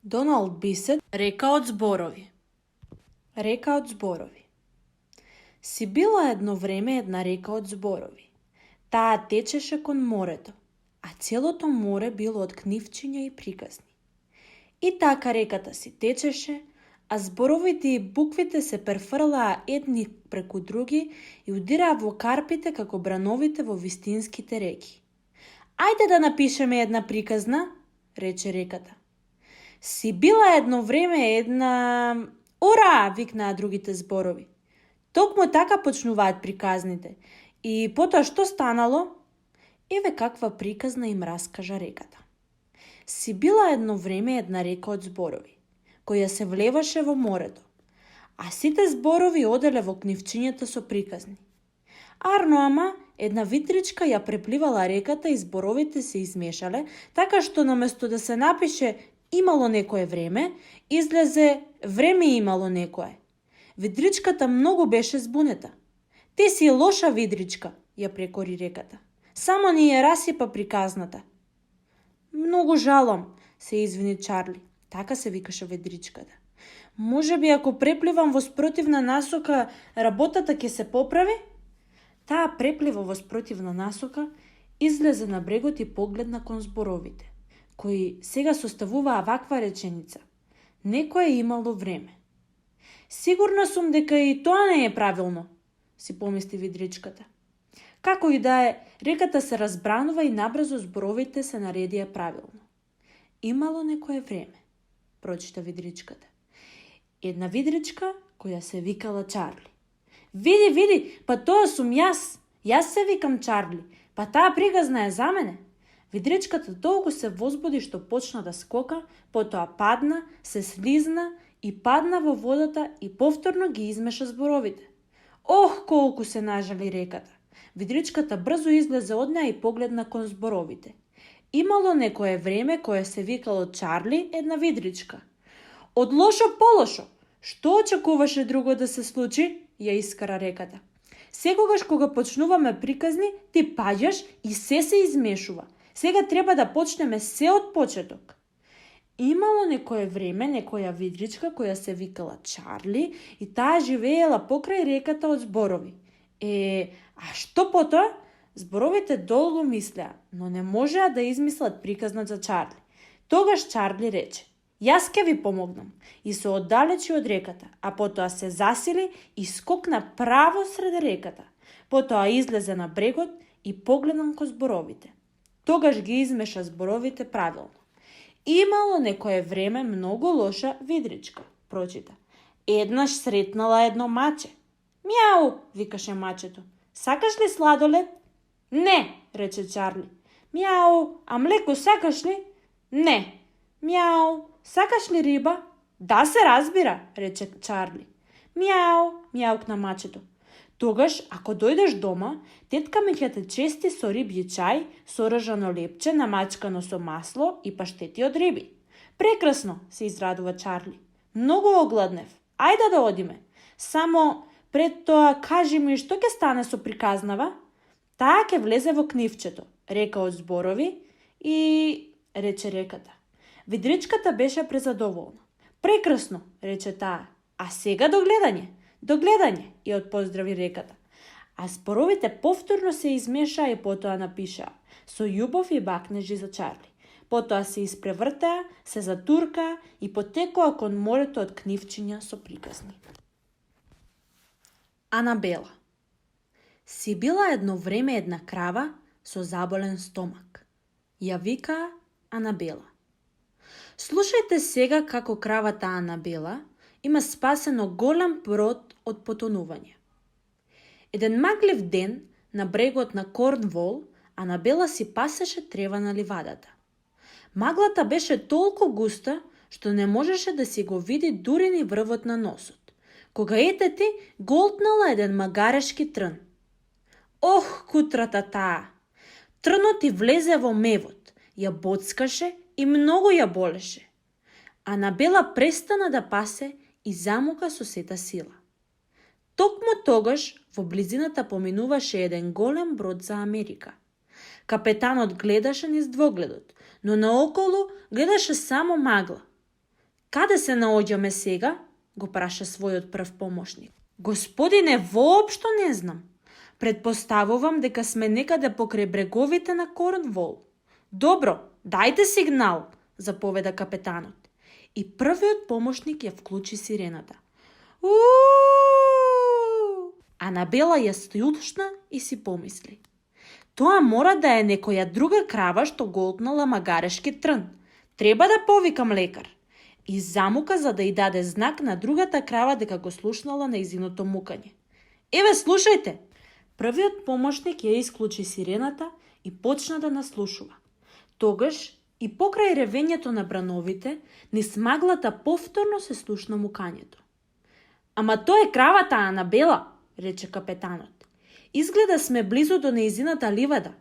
Доналд Бисет река од зборови. Река од зборови. Си била едно време една река од зборови. Таа течеше кон морето, а целото море било од книвчиња и приказни. И така реката си течеше, а зборовите и буквите се префрлаа едни преку други и удираа во карпите како брановите во вистинските реки. Ајде да напишеме една приказна, рече реката. Си била едно време една... Ора! Викнаа другите зборови. Токму така почнуваат приказните. И потоа што станало? Еве каква приказна им раскажа реката. Си била едно време една река од зборови, која се влеваше во морето, а сите зборови оделе во книвчињата со приказни. Арно ама, една витричка ја препливала реката и зборовите се измешале, така што наместо да се напише имало некое време, излезе време имало некое. Видричката многу беше збунета. Ти си лоша видричка, ја прекори реката. Само ни ја расипа приказната. Многу жалам, се извини Чарли. Така се викаше ведричката. Може би ако препливам во спротивна насока, работата ќе се поправи? Таа преплива во спротивна насока, излезе на брегот и погледна кон зборовите, кои сега составуваа ваква реченица. Некое имало време. Сигурна сум дека и тоа не е правилно, си помисли видричката. Како и да е, реката се разбранува и набрзо зборовите се наредија правилно. Имало некое време, прочита видричката. Една видричка која се викала Чарли. Види, па тоа сум јас. Јас се викам Чарли, па таа приказна е за мене. Видричката толку се возбуди што почна да скока, потоа падна, се слизна и падна во водата и повторно ги измеша зборовите. Ох, колку се нажали реката. Видричката брзо излезе од неа и погледна кон зборовите. Имало некое време кое се викало Чарли, една видричка. Од лошо по лошо. Што очекуваше друго да се случи? Ја искара реката. Секогаш кога почнуваме приказни, ти паѓаш и се измешува. Сега треба да почнеме се од почеток. Имало некое време некоја видричка која се викала Чарли и таа живеела покрај реката од зборови. А што потоа? Зборовите долго мислеа, но не можеа да измислат приказна за Чарли. Тогаш Чарли рече: јас ќе ви помогнам, и се оддалечи од реката, а потоа се засили и скокна право среде реката. Потоа излезе на брегот и погледна кон зборовите. Тогаш ги измеша зборовите правилно. Имало некое време многу лоша видричка, прочита. Еднаш сретнала едно маче. Мјау, викаше мачето. Сакаш ли сладолед? Не, рече Чарли. Мјау, а млеко сакаш ли? Не. Мјау, сакаш ли риба? Да, се разбира, рече Чарли. Мјау, мјаукна мачето. Тогаш, ако дојдеш дома, тетка ми ќе те чести со рибји чај, со ржано лепче намачкано со масло и паштети од риби. Прекрасно, се израдува Чарли. Многу огладнев. Ајде да одиме. Само пред тоа кажи ми што ќе стане со приказнава? Таа ќе влезе во книвчето, река од зборови и рече реката. Видричката беше презадоволна. Прекрасно, рече таа. А сега до гледање, и отпоздрави реката. А зборовите повторно се измешаа и потоа напишаа со љубов и бакнежи за Чарли. Потоа се испревртеа, се затуркаа и потекоа кон морето од книвчиња со приказни. Анабела. Си била едно време една крава со заболен стомак. Ја викаа Анабела. Слушајте сега како кравата Анабела има спасено голем брод од потонување. Еден маглив ден на брегот на Корнвол, Анабела си пасеше трева на ливадата. Маглата беше толку густа што не можеше да си го види дури ни врвот на носот, кога етети голтнала еден магарешки трн. Ох, кутрата таа! Трнот и влезе во мевот, ја боцкаше и многу ја болеше. Анабела престана да пасе и замука со сета сила. Токму тогаш во близината поминуваше еден голем брод за Америка. Капетанот гледаше низ двогледот, но наоколу гледаше само магла. Каде се наоѓаме сега? Го праша својот прв помошник. Господине, воопшто не знам. Предпоставувам дека сме некаде покрај бреговите на Корнвол. Добро, дајте сигнал, заповеда капетанот. И првиот помошник ја вклучи сирената. Анабела ја стјушна и си помисли. Тоа мора да е некоја друга крава што голтнала магарешки трн. Треба да повикам лекар. И замука за да й даде знак на другата крава дека го слушнала нејзиното мукање. Еве, слушајте! Првиот помошник ја исклучи сирената и почна да наслушува. Тогаш и покрај ревењето на брановите, низ маглата повторно се слушна мукањето. Ама тоа е кравата Анабела, рече капетанот. Изгледа сме близу до нејзината ливада.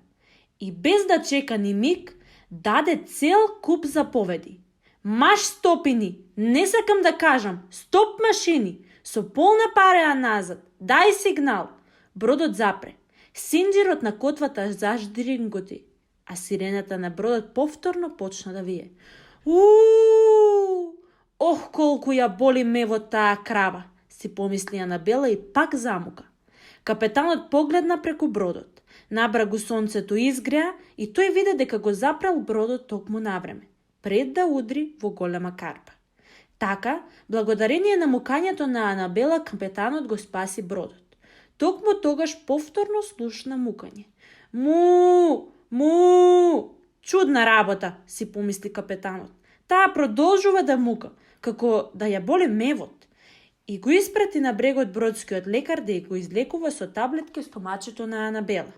И без да чека ни миг, даде цел куп заповеди. Маш стопини, не сакам да кажам, стоп машини, со полна пареа назад, дај сигнал. Бродот запре. Синџирот на котвата заждринготи, а сирената на бродот повторно почна да вие. Ох, колку ја боли мевот таа крава, си помисли Анабела и пак замука. Капетанот погледна преку бродот. Набра го сонцето изгреа и тој виде дека го запрал бродот токму навреме, пред да удри во голема карпа. Така, благодарение на мукањето на Анабела, капетанот го спаси бродот. Токму тогаш повторно слушна мукање. Му! Му! Чудна работа, си помисли капетанот. Таа продолжува да мука, како да ја боли мевот. И го испрати на брегот бродскиот лекар да ја го излекува со таблетки стомачето на Анабела.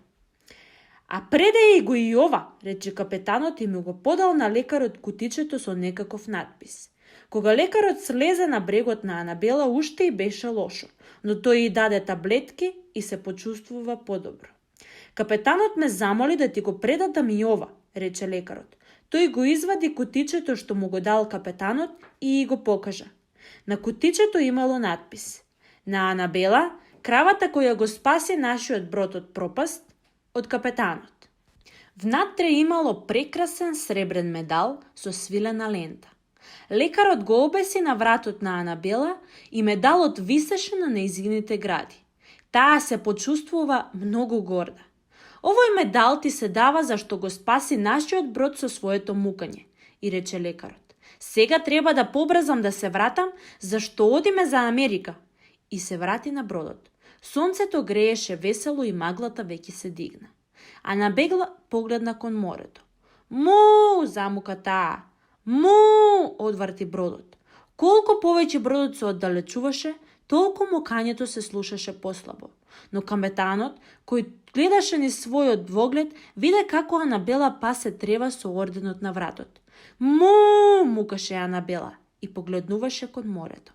А предај го и ова, рече капетанот и му го подал на лекарот кутичето со некаков надпис. Кога лекарот слезе на брегот на Анабела, уште и беше лошо, но тој и даде таблетки и се почувствува подобро. Капетанот ме замоли да ти го предадам и ова, рече лекарот. Тој го извади кутичето што му го дал капетанот и го покажа. На кутичето имало надпис: на Анабела, кравата која го спаси нашиот брод од пропаст, од капетанот. Внатре имало прекрасен сребрен медал со свилена лента. Лекарот го обеси на вратот на Анабела и медалот висеше на нејзините гради. Таа се почувствува многу горда. Овој медал ти се дава зашто го спаси нашиот брод со своето мукање, и рече лекарот. Сега треба да побрзам да се вратам, зашто одиме за Америка. И се врати на бродот. Сонцето грееше весело и маглата веќе се дигна. Анабела погледна кон морето. Му, замука таа. Му, одврти бродот. Колку повеќе бродот се оддалечуваше, толку мукањето се слушаше послабо. Но капетанот, кој гледаше низ својот двоглед, виде како Анабела пасе трева со орденот на вратот. Му, мукаше Анабела и погледнуваше кон морето.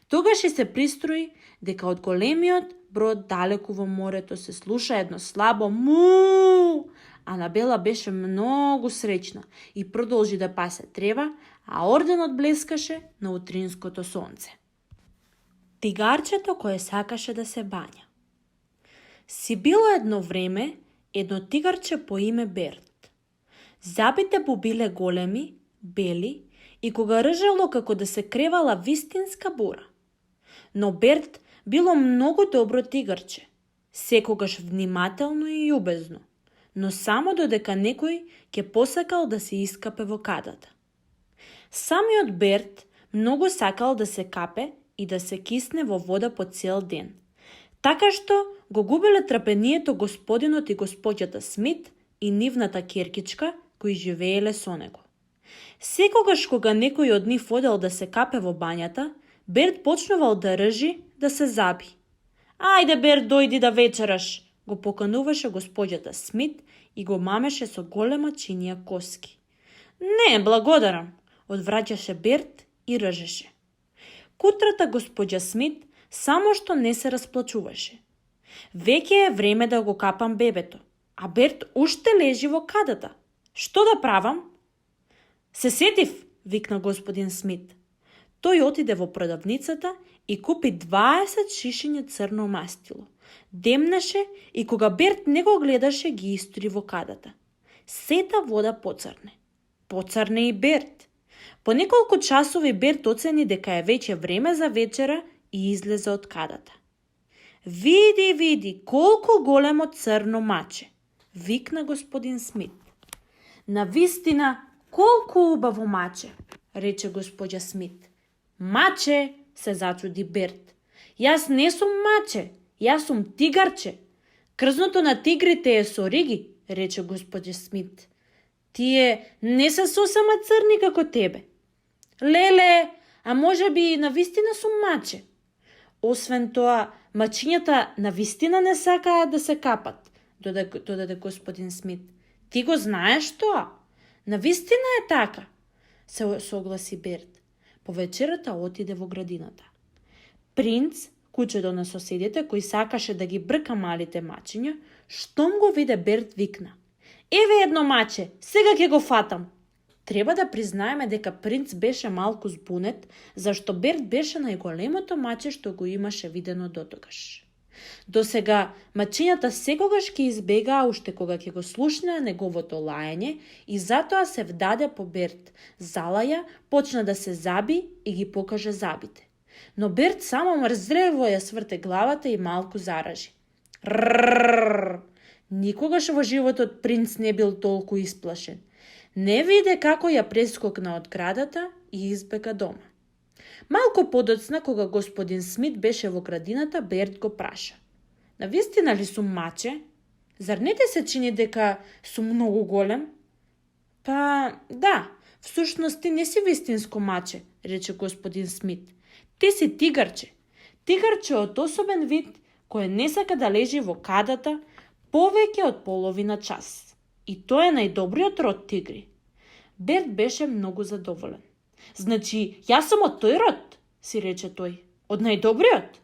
Тогаш и се пристрои дека од големиот брод далеку во морето се слуша едно слабо му. Анабела беше многу среќна и продолжи да пасе трева, а орденот блескаше на утринското сонце. Тигарчето кое сакаше да се бања. Си било едно време едно тигарче по име Берт. Забите му биле големи, бели и кога ржало како да се кревала вистинска бура. Но Берт било многу добро тигарче, секогаш внимателно и љубезно, но само додека некој ќе посакал да се искапе во кадата. Самиот Берт многу сакал да се капе и да се кисне во вода по цел ден, така што го губеле трпението господинот и госпоѓата Смит и нивната керкичка кои живееле со него. Секогаш кога некој од нив одел да се капе во бањата, Берт почнувал да ржи, да се заби. Ајде, Берт, дојди да вечераш, го покануваше госпоѓата Смит и го мамеше со голема чинија коски. Не, благодарам, одвраќаше Берт и ржеше. Кутрата госпоѓа Смит само што не се расплачуваше. Веќе е време да го капам бебето, а Берт уште лежи во кадата. Што да правам? Се сетив, викна господин Смит. Тој отиде во продавницата и купи 20 шишиња црно мастило. Демнеше и кога Берт не го гледаше, ги истори во кадата. Сета вода поцрне. Поцрне и Берт. По неколку часови Берт оцени дека е веќе време за вечера и излезе од кадата. Види, види, колку големо црно маче, викна господин Смит. Навистина, колку убаво маче, рече госпоѓа Смит. Маче, се зачуди Берт. Јас не сум маче, јас сум тигарче. Крзното на тигрите е со риги, рече госпоѓа Смит. Тие не се сосема црни како тебе. Леле, а може би навистина сум маче. Освен тоа, мачињата навистина не сакаат да се капат, додаде господин Смит. Ти го знаеш тоа? Навистина е така, се согласи Берт. По вечерата отиде во градината. Принц, кучето на соседите, кој сакаше да ги брка малите мачиња, штом го виде Берт викна. Еве едно маче, сега ќе го фатам. Треба да признаеме дека принц беше малку збунет, зашто Берт беше најголемото маче што го имаше видено дотогаш. До сега мачињата секогаш ќе избегаа уште кога ќе го слушнаа неговото лаење и затоа се вдаде по Берт, залаја, почна да се заби и ги покаже забите. Но Берт само мрзрево ја сврте главата и малку заражи. Рррррррр! Никогаш во животот принц не бил толку исплашен. Не виде како ја прескокна од градата и избега дома. Малку подоцна, кога господин Смит беше во градината, Берт го праша. Навистина ли сум маче? Зар не те се чини дека сум многу голем? Па, да, всушност ти не си вистинско маче, рече господин Смит. Ти си тигарче. Тигарче од особен вид, кој не сака да лежи во кадата повеќе од половина час. И тоа е најдобриот род тигри. Берт беше многу задоволен. Значи, јас сум од тој род, си рече тој. Од најдобриот?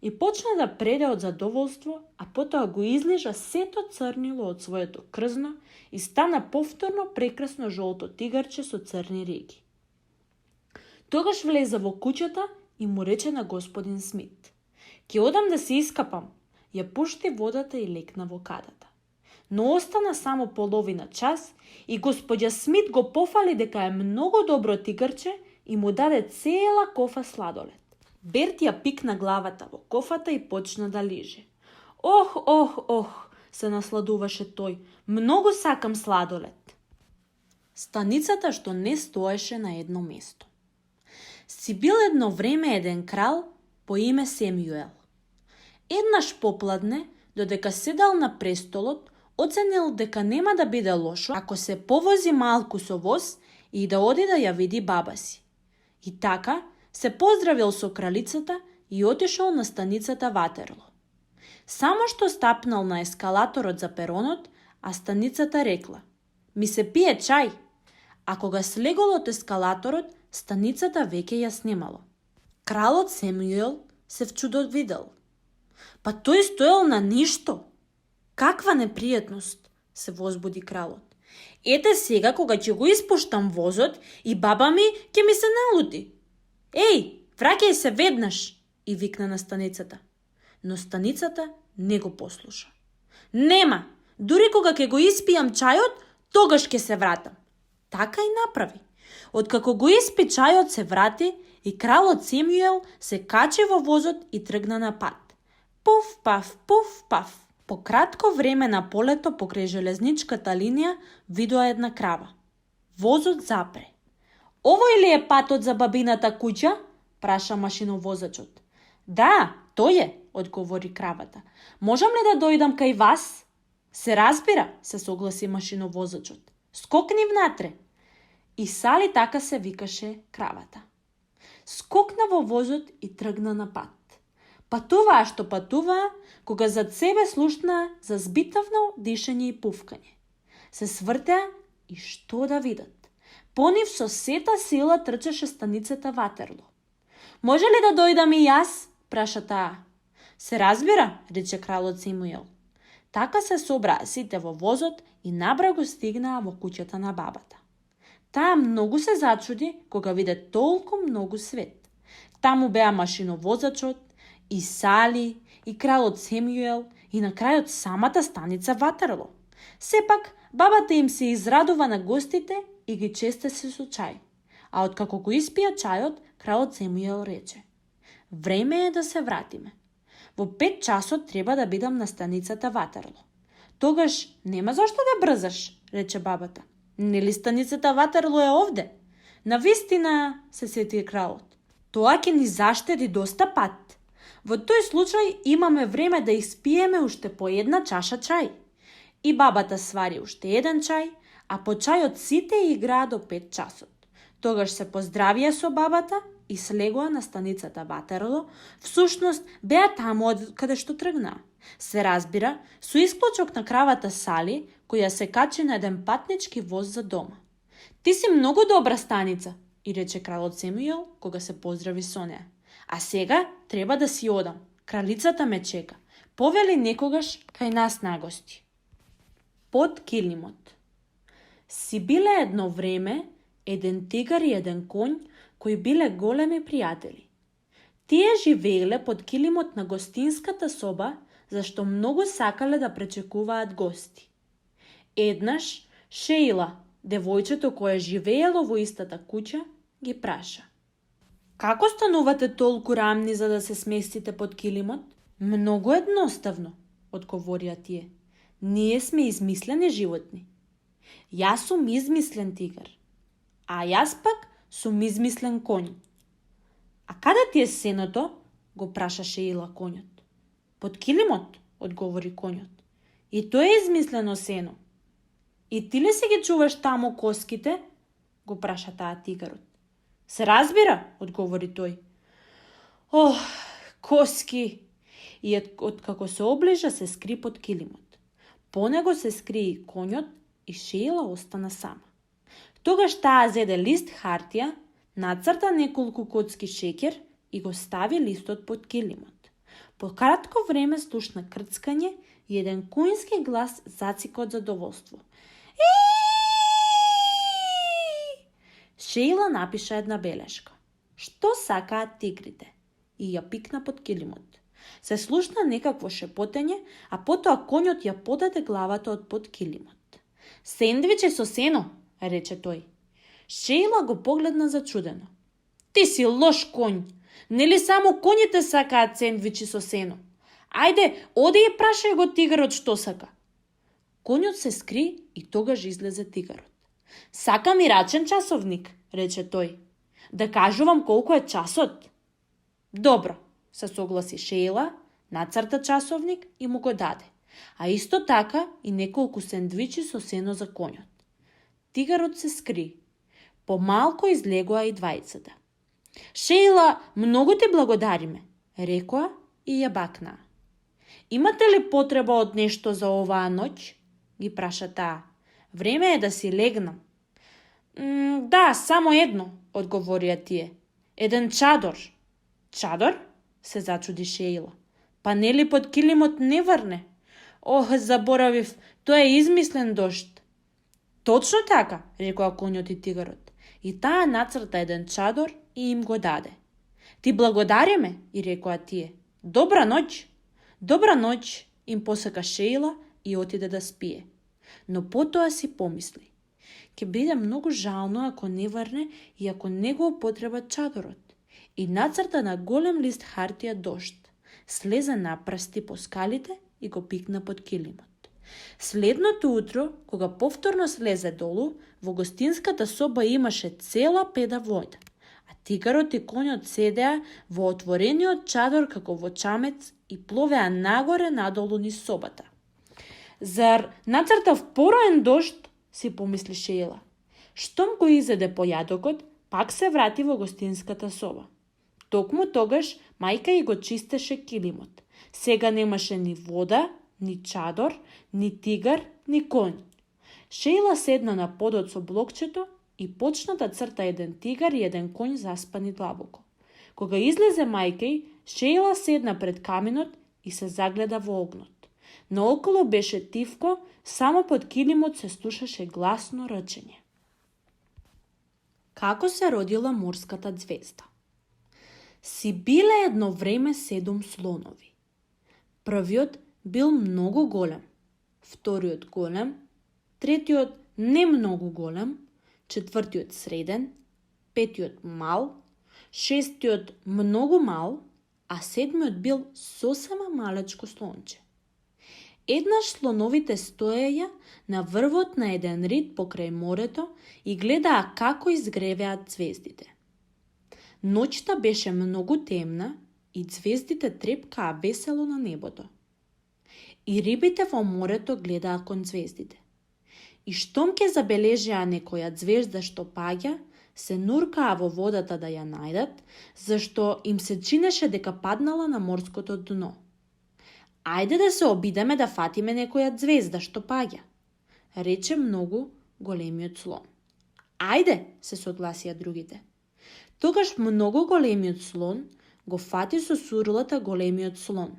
И почна да преде од задоволство, а потоа го излежа сето црнило од своето крзно и стана повторно прекрасно жолто тигарче со црни риги. Тогаш влезе во куќата и му рече на господин Смит. Ке одам да се искапам. Ја пушти водата и лекна во кадата. Но остана само половина час и господја Смит го пофали дека е многу добро тигарче и му даде цела кофа сладолед. Берт ја пикна главата во кофата и почна да лиже. Ох, ох, ох, се насладуваше тој. Многу сакам сладолед. Станицата што не стоеше на едно место. Си бил едно време еден крал по име Семјуел. Еднаш попладне, додека седал на престолот, оценил дека нема да биде лошо ако се повози малку со воз и да оди да ја види баба си. И така се поздравил со кралицата и отишол на станицата Ватерло. Само што стапнал на ескалаторот за перонот, а станицата рекла: ми се пие чај. А кога слегол од ескалаторот, станицата веќе ја снимало. Кралот Семјуел се вчудо видел. Па тој стоел на ништо. Каква непријатност, се возбуди кралот. Ете сега кога ќе го испуштам возот и баба ми ќе ми се налути. Еј, враќај се веднаш, и викна на станицата. Но станицата не го послуша. Нема, дури кога ќе го испијам чајот, тогаш ќе се вратам. Така и направи. Откако го испи чајот, се врати и кралот Семјуел се качи во возот и тргна на пат. Пуф, паф, пуф, паф. По кратко време на полето покрај железничката линија видоа една крава. Возот запре. Овој ли е патот за бабината куќа? Праша машиновозачот. Да, тој е, одговори кравата. Можам ли да дојдам кај вас? Се разбира, се согласи машиновозачот. Скокни внатре. И Сали така се викаше кравата. Скокна во возот и тргна на пат. Патуваа што патуваа, кога зад себе слушнаа за збитавно дишење и пуфкање. Се свртеа и што да видат. По нив со сета сила трчаше станицата Ватерло. Може ли да дојдам и јас? Праша таа. Се разбира, рече кралот Семјуел. Така се собраа сите во возот и набра го стигнаа во куќата на бабата. Таа многу се зачуди кога виде толку многу свет. Таму беа машиновозачот, и Сали, и кралот Семјуел, и на крајот самата станица Ватерло. Сепак, бабата им се израдува на гостите и ги честеси со чај. а откако го испија чајот, кралот Семуил рече: "Време е да се вратиме. Во 5 часот треба да бидам на станицата Ватерло." "Тогаш нема зашто да брзаш," рече бабата. "Нели станицата Ватерло е овде?" "Навистина," се сети кралот. "Тоа ќе ни заштеди доста пат. Во тој случај имаме време да испиеме уште по една чаша чај." И бабата свари уште еден чај, а по чајот сите играа до 5 часот. Тогаш се поздравија со бабата и слегоа на станицата Ватерло, всушност беа таму од каде што тргнаа. Се разбира, со исклучок на кравата Сали, која се качи на еден патнички воз за дома. "Ти си многу добра станица," и рече кралот Семуил кога се поздрави со неа. "А сега треба да си одам. Кралицата ме чека. Повели некогаш кај нас нагости." Под килимот. Си биле едно време еден тигар и еден конј кои биле големи пријатели. Тие живееле под килимот на гостинската соба, зашто многу сакале да пречекуваат гости. Еднаш Шеила, девојчето кое живеело во истата куќа, ги праша: "Како станувате толку рамни за да се сместите под килимот?" "Многу едноставно," одговорија тие. "Ние сме измислени животни. Јас сум измислен тигар, а јас пак сум измислен конј." "А каде ти е сеното?" го праша Шеила конјот. "Под килимот," одговори конјот. "И тоа е измислено сено." "И ти ли си ги чуваш таму коските?" го праша таа тигарот. "Се разбира," одговори тој. "Ох, коски!" И откако се оближа се скри под килимот. По него се скри и конјот и Шеила остана сама. Тогаш таа зеде лист хартија, нацрта неколку коцки шеќер и го стави листот под килимот. По кратко време слушна крцкање и еден конјски глас зацика од задоволство. Шеила напиша една белешка: "Што сакаат тигрите?" и ја пикна под килимот. Се слушна некакво шепотење, а потоа конјот ја подаде главата од под килимот. "Сендвичи со сено," рече тој. Шеила го погледна зачудено. "Ти си лош конј. Нели само коњите сакаат сендвичи со сено? Ајде, оди и прашај го тигарот што сака." Конјот се скри и тогаш излезе тигарот. "Сакам и рачен часовник," рече тој. "Да кажувам колку е часот?" "Добро," се согласи Шеила, нацрта часовник и му го даде, а исто така и неколку сендвичи со сено за конјот. Тигарот се скри. Помалку излегоа и двајцата. "Шеила, многу ти благодариме," рекоа и ја бакнаа. "Имате ли потреба од нешто за оваа ноќ?" ги праша таа. "Време е да си легнам." Да, само едно," одговорија тие. "Еден чадор." "Чадор?" се зачуди Шеила. "Па нели под килимот не врне?" "Ох, заборавив, тоа е измислен дожд." "Точно така," рекоа конјот и тигарот. И таа нацрта еден чадор и им го даде. "Ти благодариме," и рекоа тие. "Добра ноќ." "Добра ноќ," им посака Шеила и отиде да спие. Но потоа си помисли: ќе биде многу жално ако не врне и ако не го употреба чадорот. И нацрта на голем лист хартија дожд, слезе напрсти по скалите и го пикна под килимот. Следното утро, кога повторно слезе долу, во гостинската соба имаше цела педа вода, а тигарот и конјот седеа во отворениот чадор како во чамец и пловеа нагоре надолу низ собата. "Зар нацртав пороен дожд?" си помисли Шеила. Штом го изеде појадокот, пак се врати во гостинската соба. Токму тогаш мајка и го чистеше килимот. Сега немаше ни вода, ни чадор, ни тигар, ни конј. Шеила седна на подот со блокчето и почна да црта еден тигар и еден конј заспани длабоко. Кога излезе мајка, Шеила седна пред каминот и се загледа во огнот. Наоколу беше тивко, само под килимот се слушаше гласно рчење. Како се родила морската ѕвезда? Си биле едно време 7 слонови. Првиот бил многу голем, вториот голем, третиот не многу голем, четвртиот среден, 5-тиот мал, 6-тиот многу мал, а 7-тиот бил сосема малечко слонче. Еднаш слоновите стоеја на врвот на еден рид покрај морето и гледаа како изгревеат ѕвездите. Ноќта беше многу темна и ѕвездите трепкаа весело на небото. И рибите во морето гледаа кон ѕвездите. И штом ке забележаа некоја ѕвезда што паѓа, се нуркаа во водата да ја најдат, зашто им се чинеше дека паднала на морското дно. Ајде да се обидеме да фатиме некоја ѕвезда што паѓа, рече многу големиот слон. Ајде, се согласија другите. Тогаш многу големиот слон го фати со сурлата големиот слон.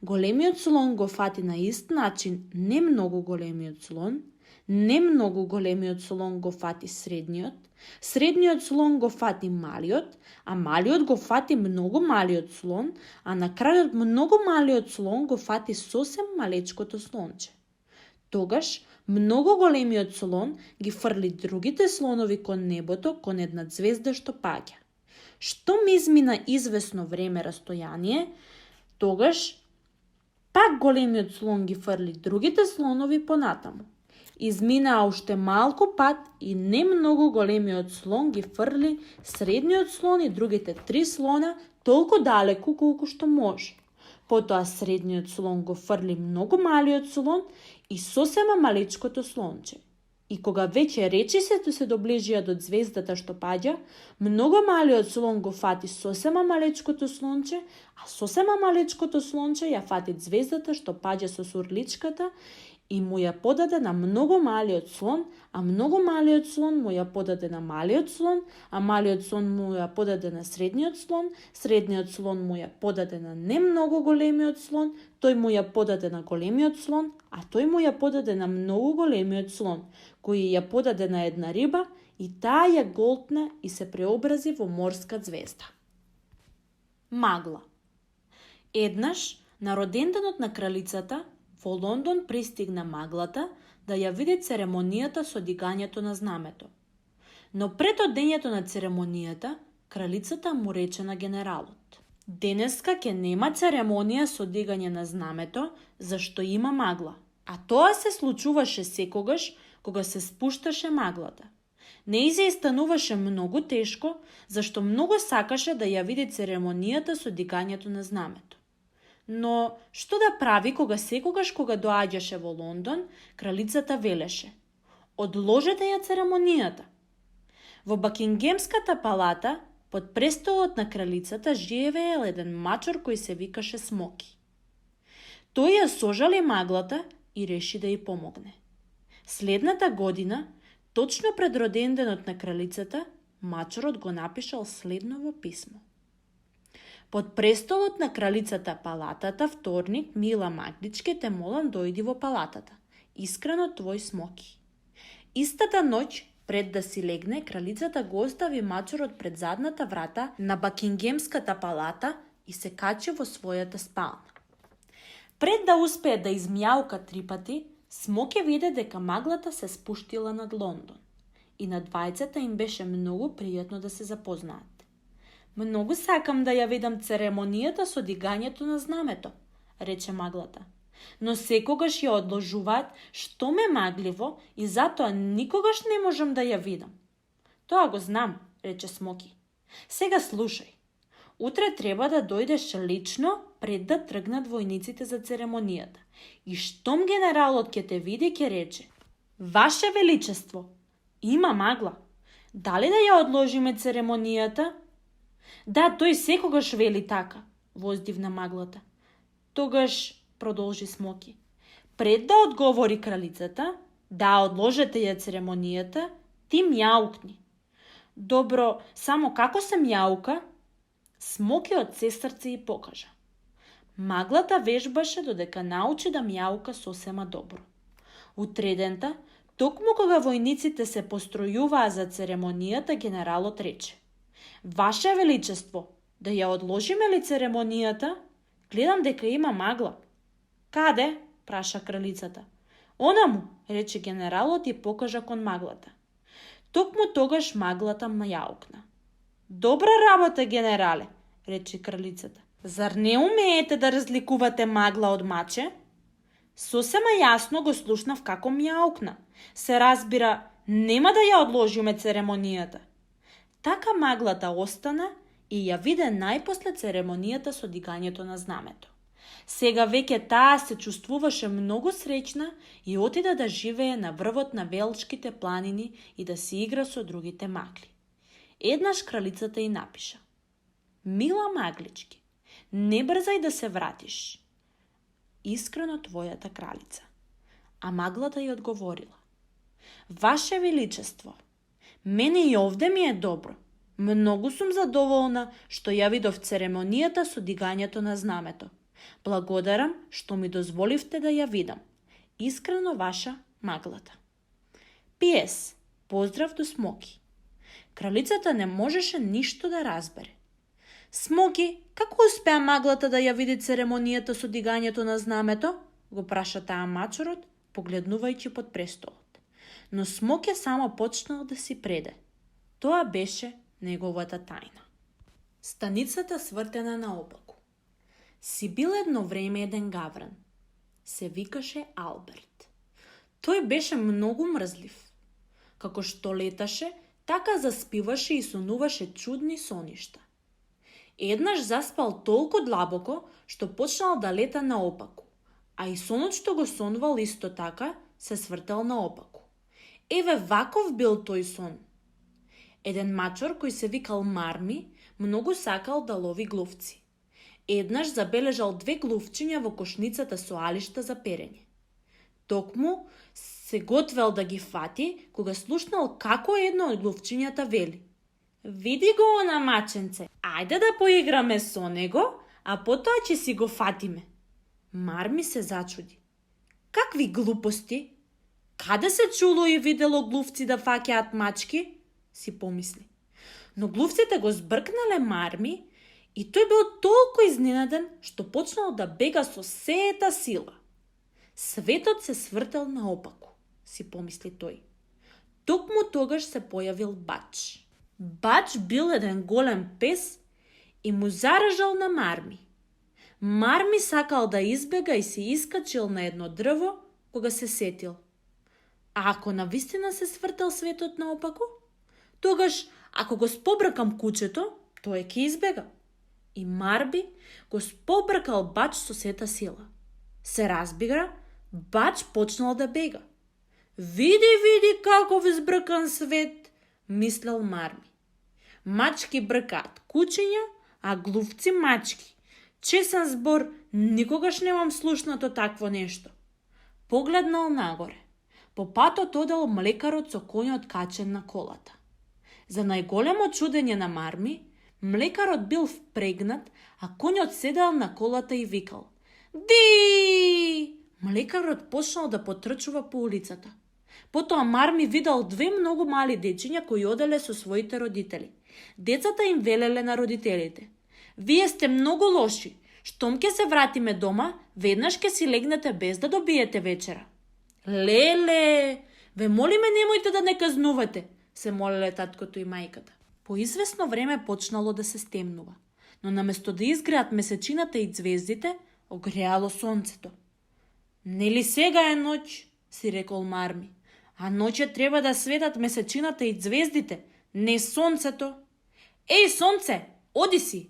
Големиот слон го фати на ист начин не многу големиот слон, не многу големиот слон го фати средниот, средниот слон го фати малиот, а малиот го фати многу малиот слон, а на крајот многу малиот слон го фати сосем малечкото слонче. Тогаш многу големиот слон ги фрли другите слонови кон небото, кон една ѕвезда што паѓа. Штом измина извесно време растојание, тогаш пак големиот слон ги фрли другите слонови понатаму. Изминаа уште малку пат и не многу големиот слон ги фрли средниот слон и другите 3 слона толку далеку колку што може. Потоа средниот слон го фрли многу малиот слон и сосема малечкото слонче. И кога веќе речисето се доближија до ѕвездата што паѓа, многу малиот слон го фати сосема малечкото слонче, а сосема малечкото слонче ја фати ѕвездата што паѓа со сурличката и му ја подаде на многу малиот слон, а многу малиот слон му ја подаде на малиот слон, а малиот слон му ја подаде на средниот слон, средниот слон му ја подаде на не многу големиот слон, тој му ја подаде на големиот слон, а тој му ја подаде на многу големиот слон, кој ја подаде на една риба и таа ја голтна и се преобрази во морска ѕвезда. Магла. Еднаш, на роденденот на кралицата, во Лондон пристигна маглата да ја види церемонијата со дигањето на знамето. Но пред одењето на церемонијата, кралицата му рече на генералот: денеска ќе нема церемонија со дигање на знамето, зашто има магла. А тоа се случуваше секогаш кога се спушташе маглата. Нејзе стануваше многу тешко, зашто многу сакаше да ја види церемонијата со дигањето на знамето. Но што да прави кога секогаш кога доаѓаше во Лондон, кралицата велеше: одложете ја церемонијата. Во Бакингемската палата, под престолот на кралицата, живеел еден мачор кој се викаше Смоки. Тој ја сожали маглата и реши да ја помогне. Следната година, точно пред роденденот на кралицата, мачорот го напишал следново писмо: под престолот на кралицата палатата, вторник, мила магличке, те молам дојди во палатата. Искрено твој Смоки. Истата ноќ, пред да си легне, кралицата го остави мачорот пред задната врата на Бакингемската палата и се качи во својата спална. Пред да успее да измјаука 3 пати, Смоки виде дека маглата се спуштила над Лондон и на двајцата им беше многу пријатно да се запознаат. Многу сакам да ја видам церемонијата со дигањето на знамето, рече маглата. Но секогаш ја одложуваат, што ме магливо и затоа никогаш не можам да ја видам. Тоа го знам, рече Смоки. Сега слушај. Утре треба да дојдеш лично пред да тргнат војниците за церемонијата. И штом генералот ќе те види, ќе рече: Ваше Величество, има магла. Дали да ја одложиме церемонијата? Да, тој секогаш вели така, воздивна маглата. Тогаш, продолжи Смоки, пред да одговори кралицата, да одложете ја церемонијата, ти мјаукни. Добро, само како се мјаука? Смоки од се срце и покажа. Маглата вежбаше додека научи да мјаука сосема добро. Утредента, токму кога војниците се постројуваа за церемонијата, генералот рече: Ваше Величество, да ја одложиме ли церемонијата? Гледам дека има магла. Каде? Праша кралицата. Онаму, рече генералот и покажа кон маглата. Токму тогаш маглата јаукна. Добра работа, генерале, рече кралицата. Зар не умеете да разликувате магла од маче? Сосема јасно го слушнав како мјаукна. Се разбира, нема да ја одложиме церемонијата. Така маглата остана и ја виде најпосле церемонијата со дигањето на знамето. Сега веќе таа се чувствуваше многу среќна и отида да живее на врвот на Велшките планини и да си игра со другите магли. Еднаш кралицата и напиша: Мила маглички, не брзај да се вратиш. Искрено твојата кралица. А маглата ја одговорила: Ваше Величество, мене и овде ми е добро. Многу сум задоволна што ја видов церемонијата со дигањето на знамето. Благодарам што ми дозволивте да ја видам. Искрено ваша маглата. П.С. Поздрав до Смоки. Кралицата не можеше ништо да разбере. Смоки, како успеа маглата да ја види церемонијата со дигањето на знамето? Го праша таа мачорот, погледнувајќи под престолот. Но Смоки само почнал да си преде. Тоа беше неговата тајна. Станицата свртена наопаку. Си бил едно време еден гавран. Се викаше Алберт. Тој беше многу мрзлив. Како што леташе, така заспиваше и сонуваше чудни соништа. Еднаш заспал толку длабоко, што почнал да лета наопаку, а и сонот што го сонувал исто така, се свртел наопаку. Еве ваков бил тој сон. Еден мачор кој се викал Марми, многу сакал да лови глувци. Еднаш забележал две глувчиња во кошницата со алишта за перење. Токму се готвел да ги фати, кога слушнал како едно од глувчињата вели: Види го она маченце, ајде да поиграме со него, а потоа ќе си го фатиме. Марми се зачуди. Какви глупости? Каде се чуло и видело глувци да фаќаат мачки? Си помисли. Но глувците го збркнале Марми и тој бил толку изненаден што почнал да бега со сеета сила. Светот се свртел наопаку, си помисли тој. Токму тогаш се појавил Бач. Бач бил еден голем пес и му заражал на Марми. Марми сакал да избега и се искачил на едно дрво, кога се сетил. А ако навистина се свртел светот наопаку? Тогаш, ако го спобркам кучето, тој ќе избега. И Марби го спобркал Бач со сета сила. Се разбира, Бач почнал да бега. Види каков избркан свет, мислел Марми. Мачки бркаат кучиња, а глувци мачки. Чесен збор, никогаш немам слушнато такво нешто. Погледнал нагоре. По патот одел млекарот со конјот качен на колата. За најголемо чудење на Марми, млекарот бил впрегнат, а конјот седел на колата и викал: Ди! Млекарот почнал да потрчува по улицата. Потоа Марми видел две многу мали дечиња кои оделе со своите родители. Децата им велеле на родителите: Вие сте многу лоши. Штом ќе се вратиме дома, веднаш ќе си легнете без да добиете вечера. Леле, ве молиме немојте да не казнувате, се молеле таткото и мајката. По извесно време почнало да се стемнува, но наместо да изгреат месечината и ѕвездите, огреало сонцето. Нели сега е ноќ, си рекол Марми, а ноќе треба да светат месечината и ѕвездите, не сонцето. Еј, сонце, оди си!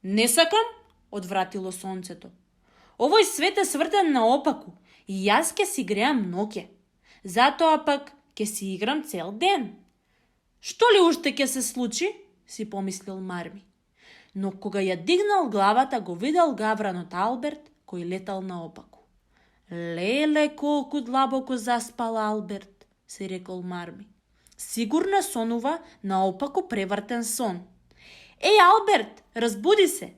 Не сакам, одвратило сонцето. Овој свет е свртен наопаку и јас ќе си греам ноќе. Затоа пак ќе си играм цел ден. Што ли уште ќе се случи? Си помислил Марми. Но кога ја дигнал главата, го видел гавранот Алберт кој летал наопаку. Леле, колку длабоко заспал Алберт, си рекол Марми. Сигурно сонува наопаку превртен сон. Еј, Алберт, разбуди се!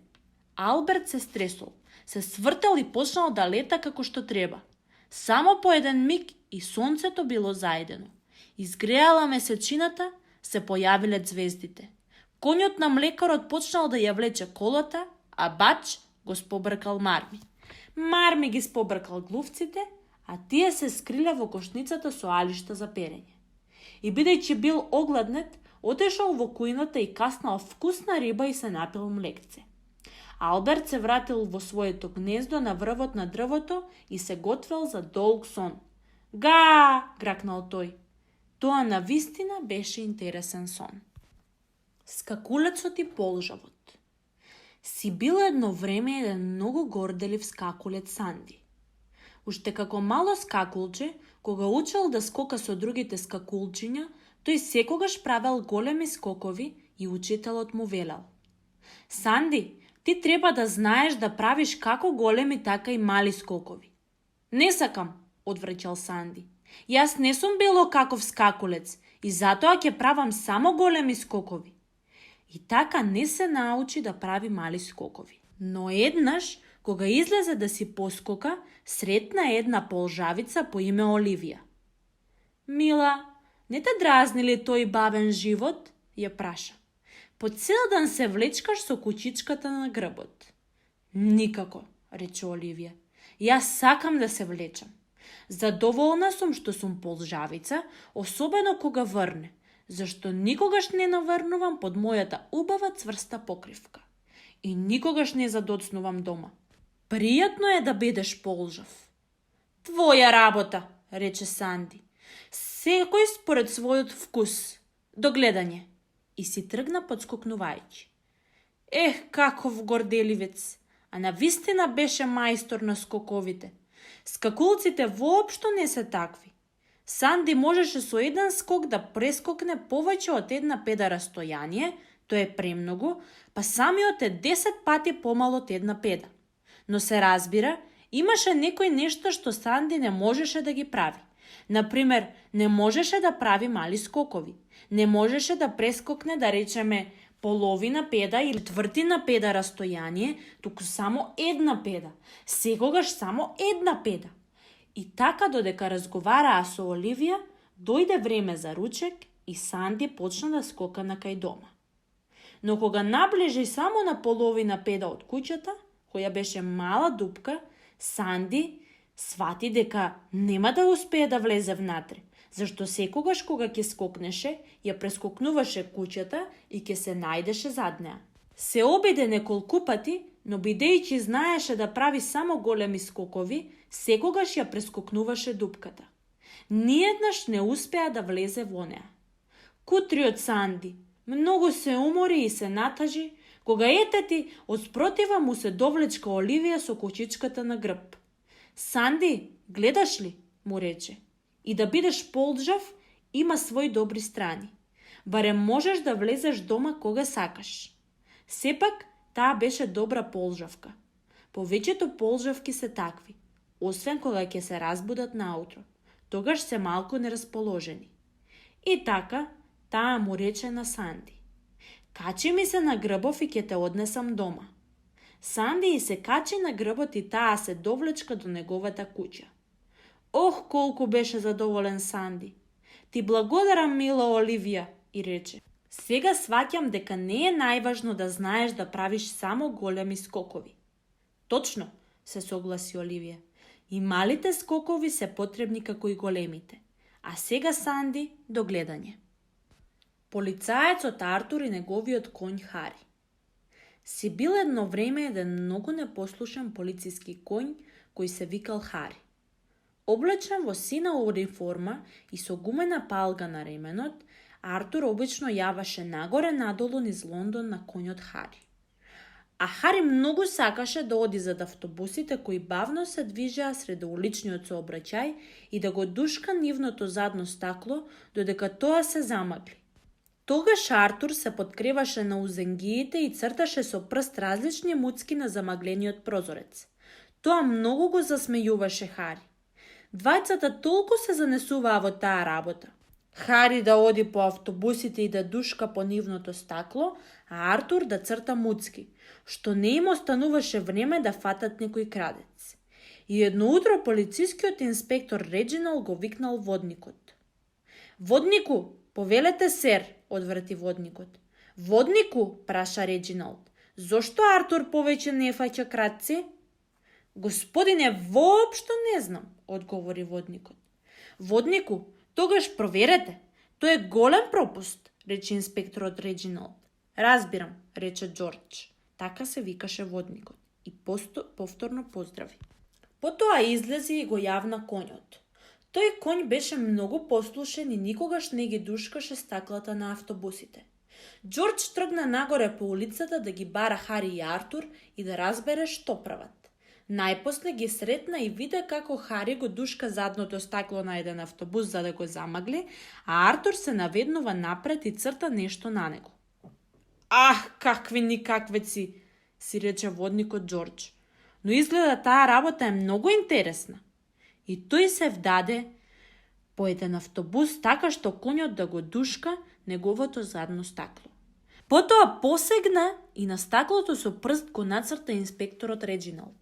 Алберт се стресол, се свртел и почнал да лета како што треба. Само по еден миг и сонцето било заедено. Изгреала месечината, се појавиле ѕвездите. Конјот на млекарот почнал да ја влече колата, а Бач го спобркал Марми. Марми ги спобркал глувците, а тие се скриле во кошницата со алишта за перење. и бидејќи бил огледнет, отешол во кујната и каснал вкусна риба и се напил млекце. Алберт се вратил во своето гнездо на врвот на дрвото и се готвел за долг сон. Га! Гракнал тој. Тоа навистина беше интересен сон. Скакулецот и полжавот. Си бил едно време еден многу горделив скакулец Санди. Уште како мало скакулче, кога учел да скока со другите скакулчиња, тој секогаш правел големи скокови и учителот му велел: Санди, ти треба да знаеш да правиш како големи, така и мали скокови. Не сакам, одвречал Санди. Јас не сум било каков скакулец и затоа ќе правам само големи скокови. И така не се научи да прави мали скокови. Но еднаш, кога излезе да си поскока, сретна една полжавица по име Оливија. Мила, не те дразни ли тој бавен живот? Ја праша. По цел ден се влечкаш со кучичката на грбот. Никако, рече Оливија. Јас сакам да се влечам. Задоволна сум што сум полжавица, особено кога врне, зашто никогаш не наврнувам под мојата убава цврста покривка. И никогаш не задоцнувам дома. Пријатно е да бидеш полжав. Твоја работа, рече Санди. Секој според својот вкус. До гледање. И си тргна подскокнувајќи. Каков горделивец. А навистина беше мајстор на скоковите. Скакулците воопшто не се такви. Санди можеше со еден скок да прескокне повеќе од една педа растојание, тоа е премногу, па самиот е 10 пати помало од една педа. Но се разбира, имаше некој нешто што Санди не можеше да ги прави. Например, не можеше да прави мали скокови. Не можеше да прескокне, да речеме, половина педа или твртина педа растојание, туку само една педа. Секогаш само една педа. И така додека разговараа со Оливија, дојде време за ручек и Санди почна да скока на кај дома. Но кога наближи само на половина педа од куќата, која беше мала дупка, Санди свати дека нема да успее да влезе внатре, зашто секогаш кога ќе скокнеше, ја прескокнуваше куќата и ќе се најдеше зад неа. Се обиде неколку пати, но бидејќи знаеше да прави само големи скокови, секогаш ја прескокнуваше дупката. Ниеднаш не успеа да влезе во неа. Кутриот Санди многу се умори и се натажи, кога етети од спротива му се довлечка Оливија со кучичката на грб. Санди, гледаш ли, му рече, и да бидеш полжав има своји добри страни. Барем можеш да влезеш дома кога сакаш. Сепак, таа беше добра полжавка. Повеќето полжавки се такви, освен кога ќе се разбудат наутро. Тогаш се малку нерасположени. И така, таа му рече на Санди: Качи ми се на грбов и ќе те однесам дома. Санди и се качи на грбот и таа се довлечка до неговата куќа. Колку беше задоволен Санди. Ти благодарам, мила Оливија, и рече. Сега сваќам дека не е најважно да знаеш да правиш само големи скокови. Точно, се согласи Оливија. И малите скокови се потребни како и големите. А сега, Санди, до гледање. Полицаецот Артур и неговиот конј Хари. Си бил едно време еден многу непослушен полициски конј кој се викал Хари. Облечен во сина униформа и со гумена палга на ременот, Артур обично јаваше нагоре-надолу низ Лондон на конјот Хари. А Хари многу сакаше да оди зад автобусите кои бавно се движеа сред уличниот сообраќај и да го душка нивното задно стакло додека тоа се замагли. Тогаш Артур се подкреваше на узенгиите и црташе со прст различни муцки на замаглениот прозорец. Тоа многу го засмејуваше Хари. Двајцата толку се занесуваа во таа работа. Хари да оди по автобусите и да душка по нивното стакло, а Артур да црта муцки, што не им остануваше време да фатат некој крадец. И едно утро полицискиот инспектор Реджинал го викнал водникот. Воднику, повелете сер, одврати водникот. Воднику, праша Реджиналд, зошто Артур повеќе не фаќа крадци? Господине, воопшто не знам, одговори водникот. Воднику, тогаш проверете. Тоа е голем пропуст, рече инспекторот Реджиналд. Разбирам, рече Џорџ. Така се викаше водникот. И повторно поздрави. Потоа излезе и го јавна конјот. Тој конј беше многу послушен и никогаш не ги душкаше стаклата на автобусите. Џорџ тргна нагоре по улицата да ги бара Хари и Артур и да разбере што прават. Најпосле ги сретна и виде како Хари го душка задното стакло на еден автобус за да го замагли, а Артур се наведнува напред и црта нешто на него. Ах, какви никаквеци, си рече водникот Џорџ. Но изгледа таа работа е многу интересна. И тој се вдаде по еден автобус така што конјот да го душка неговото задно стакло. Потоа посегна и на стаклото со прст го нацрта инспекторот Реджиналд.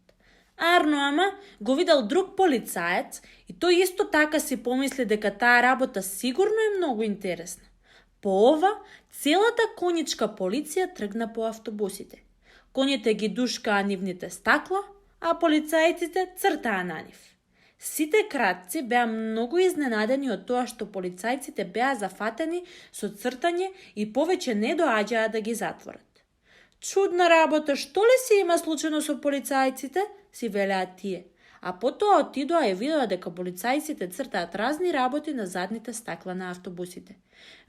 Арно, ама, го видел друг полицаец и тој исто така си помисли дека таа работа сигурно е многу интересна. По ова, целата конјичка полиција тргна по автобусите. Коњите ги душкаа нивните стакла, а полицајците цртаа на нив. Сите кратци беа многу изненадени од тоа што полицајците беа зафатени со цртање и повеќе не доаѓаа да ги затворат. Чудна работа, што ли си има случено со полицајците, си велеа тие, а потоа отидоа и видоа дека полицајците цртаат разни работи на задните стакла на автобусите.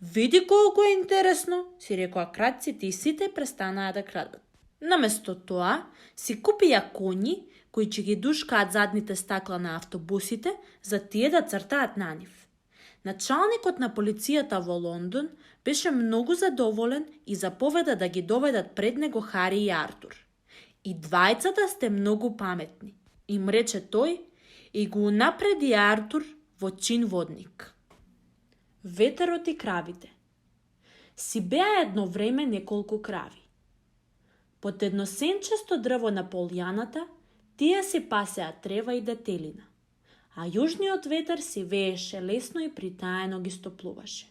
Види колку е интересно, си рекоа кратците и сите престанаа да крадат. Наместо тоа, си купија коњи кои ќе ги душкаат задните стакла на автобусите за тие да цртаат на нив. Началникот на полицијата во Лондон беше многу задоволен и заповеда да ги доведат пред него Хари и Артур. И двајцата сте многу паметни, им рече тој и го унапреди Артур во чин водник. Ветерот и кравите. Си беа едно време неколку крави. Под едно сенчесто дрво на полјаната, тие си пасеа трева и детелина, а јужниот ветер си вееше лесно и притаено ги стоплуваше.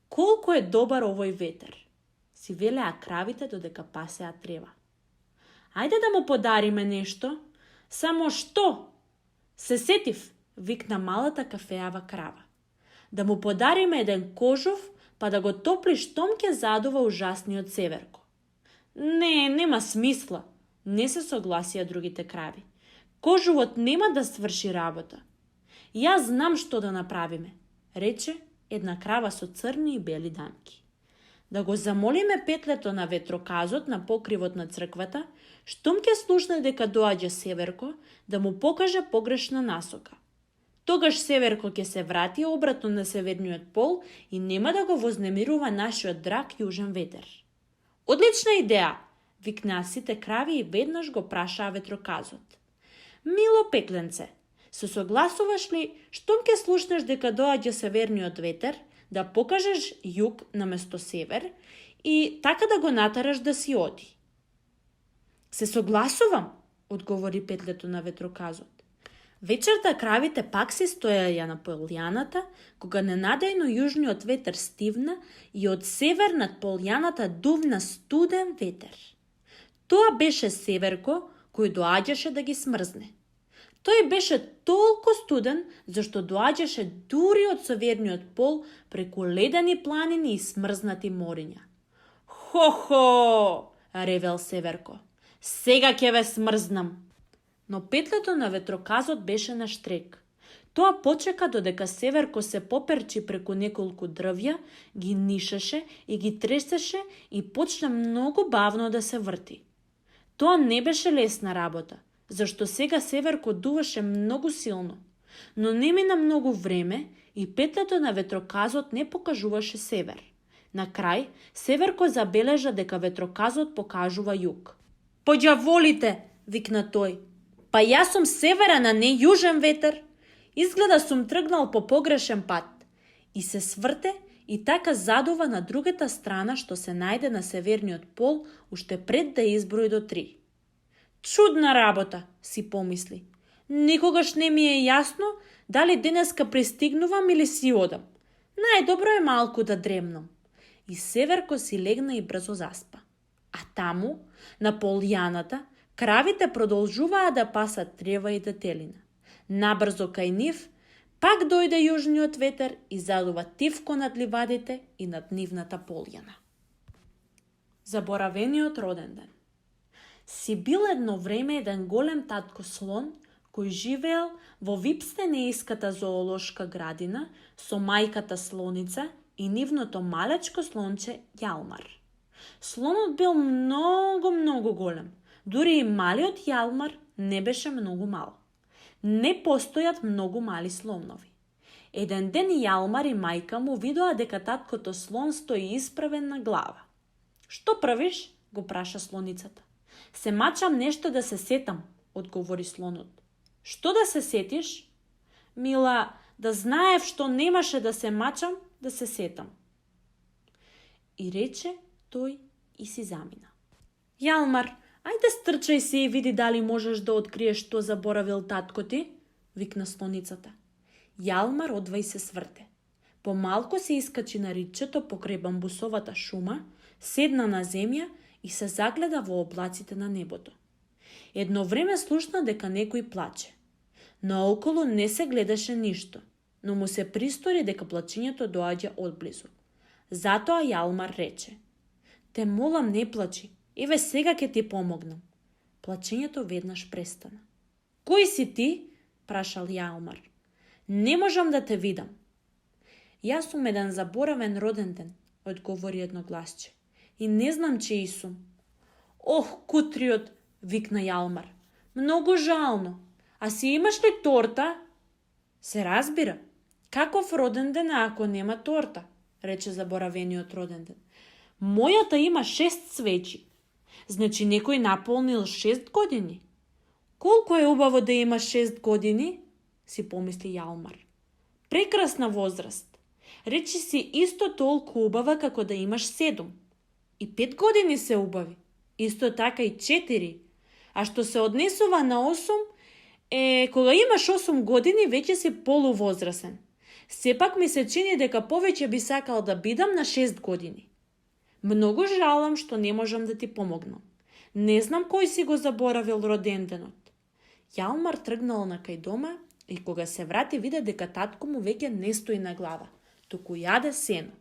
Колку е добар овој ветер, си велеа кравите додека пасеа трева. Ајде да му подариме нешто. Само што? Се сетив, викна малата кафеава крава. Да му подариме еден кожув, па да го топли штом ќе задува ужасниот Северко. Не, нема смисла, не се согласија другите крави. Кожувот нема да сврши работа. Јас знам што да направиме, рече една крава со црни и бели дамки. Да го замолиме петлето на ветроказот на покривот на црквата, штом ќе слушне дека доаѓа Северко, да му покаже погрешна насока. Тогаш Северко ќе се врати обратно на северниот пол и нема да го вознемирува нашиот драг јужен ветер. Одлична идеја, викнаа сите крави и веднаш го прашаа ветроказот. Мило пекленце, се согласуваш ли штом ќе слушнеш дека доаѓа северниот ветер, да покажеш југ наместо север и така да го натараш да си оди? Се согласувам, одговори петлето на ветроказот. Вечерта кравите пак се стоеја на полјаната, кога ненадејно јужниот ветер стивна и од север над полјаната дувна студен ветер. Тоа беше Северко кој доаѓаше да ги смрзне. Тој беше толку студен зашто доаѓаше дури од северниот пол преку ледени планини и смрзнати мориња. Хо-хо, ревел Северко. Сега ќе ве смрзнам. Но петлето на ветроказот беше на штрек. Тоа почека додека Северко се поперчи преку неколку дрвја, ги нишаше и ги тресеше и почна многу бавно да се врти. Тоа не беше лесна работа, зашто сега Северко дуваше многу силно, но не мина многу време и петлето на ветроказот не покажуваше север. На крај, Северко забележа дека ветроказот покажува југ. Поđаволите, викна тој. Па јас сум северен, а не јужен ветер. Изгледа сум тргнал по погрешен пат. И се сврте и така задува на другата страна што се најде на северниот пол уште пред да изброи до 3. Чудна работа, си помисли. Никогаш не ми е јасно дали денеска пристигнувам или си одам. Најдобро е малку да дремнам. И Северко си легна и брзо заспа. А таму, на полјаната, кравите продолжуваа да пасат трева и детелина. Набрзо кај нив Пак дојде јужниот ветер и задува тивко над ливадите и над нивната полјана. Заборавениот роден ден. Си бил едно време еден голем татко слон кој живеел во Випстенејската зоолошка градина со мајката слоница и нивното малечко слонче Јалмар. Слонот бил многу голем. Дури и малиот Јалмар не беше многу мал. Не постојат многу мали слонови. Еден ден Јалмар и мајка му видоа дека таткото слон стои исправен на глава. Што правиш? Го праша слоницата. Се мачам нешто да се сетам, одговори слонот. Што да се сетиш? Мила, да знаев што немаше да се мачам, да се сетам. И рече тој и си замина. Јалмар, ајде стрчај се и види дали можеш да откриеш што заборавил татко ти, викна слоницата. Јалмар одва и се сврте. Помалку се искачи на ридчето покрај бамбусовата шума, седна на земја и се загледа во облаците на небото. Едно време слушна дека некој плаче. Наоколу не се гледаше ништо, но му се пристори дека плачењето доаѓа одблизу. Затоа Јалмар рече: Те молам, не плачи, еве сега ќе ти помогнам. Плачењето веднаш престана. Кој си ти? Прашал Јалмар. Не можам да те видам. Јас сум еден заборавен роден ден, одговори едно гласче. И не знам чиј сум. Ох, кутриот, викна Јалмар. Многу жално. А си имаш ли торта? Се разбира. Каков роден ден ако нема торта? Рече заборавениот роден ден. Мојата има 6 свечи. Значи некој наполнил 6 години. Колку е убаво да има 6 години? Си помисли Јалмар. Прекрасна возраст. Речи си исто толку убава како да имаш 7. И 5 години се убави. Исто така и 4. А што се однесува на 8, кога имаш 8 години веќе си полувозрасен. Сепак ми се чини дека повеќе би сакал да бидам на 6 години. Многу жалам што не можам да ти помогнам. Не знам кој си го заборавил роденденот. Јалмар тргнал на кај дома и кога се врати виде дека татко му веќе не стои на глава, туку јаде сено.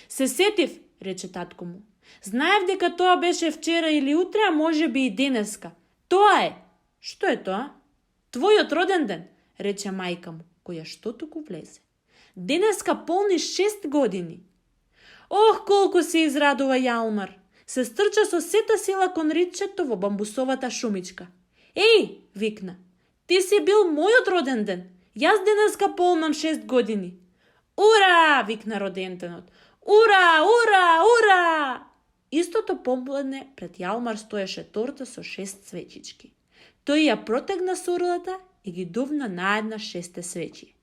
Се сетив, рече татко му. Знаев дека тоа беше вчера или утре, а може би и денеска. Тоа е. Што е тоа? Твојот роден ден, рече мајка му, која што туку влезе. Денеска полни 6 години. Ох, колку се израдува Јалмар. Се стрча со сета сила кон ридчето во бамбусовата шумичка. Еј, викна, ти си бил мојот роден ден. Јас денеска полнам 6 години. Ура, викна роденденот. Ура, ура, ура! Истото пополудне пред Јалмар стоеше торта со 6 свечички. Тој ја протегна сурлата и ги дувна наедна 6 свечи.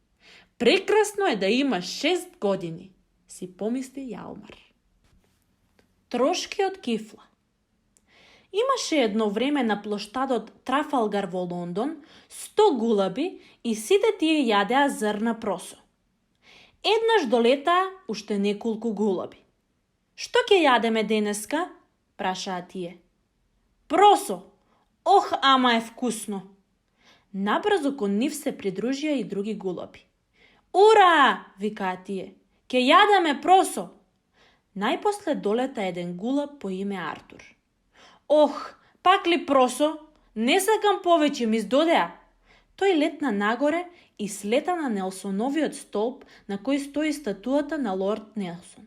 Прекрасно е да имаш 6 години, си помисли Јалмар. Трошкиот кифла. Имаше едно време на плоштадот Трафалгар во Лондон 100 гулаби и сите тие јадеа зрна просо. Еднаш долетаа уште неколку гулаби. Што ќе јадеме денеска? Прашаа тие. Просо! Ох, ама е вкусно! Набрзо кон нив се придружија и други гулаби. Ура! Викаа тие. Ке јадеме просо! Најпосле долета еден гулаб по име Артур. Ох, пак ли просо? Не сакам повеќе, ми издодеа. Тој летна нагоре и слета на Нелсоновиот столб на кој стои статуата на лорд Нелсон.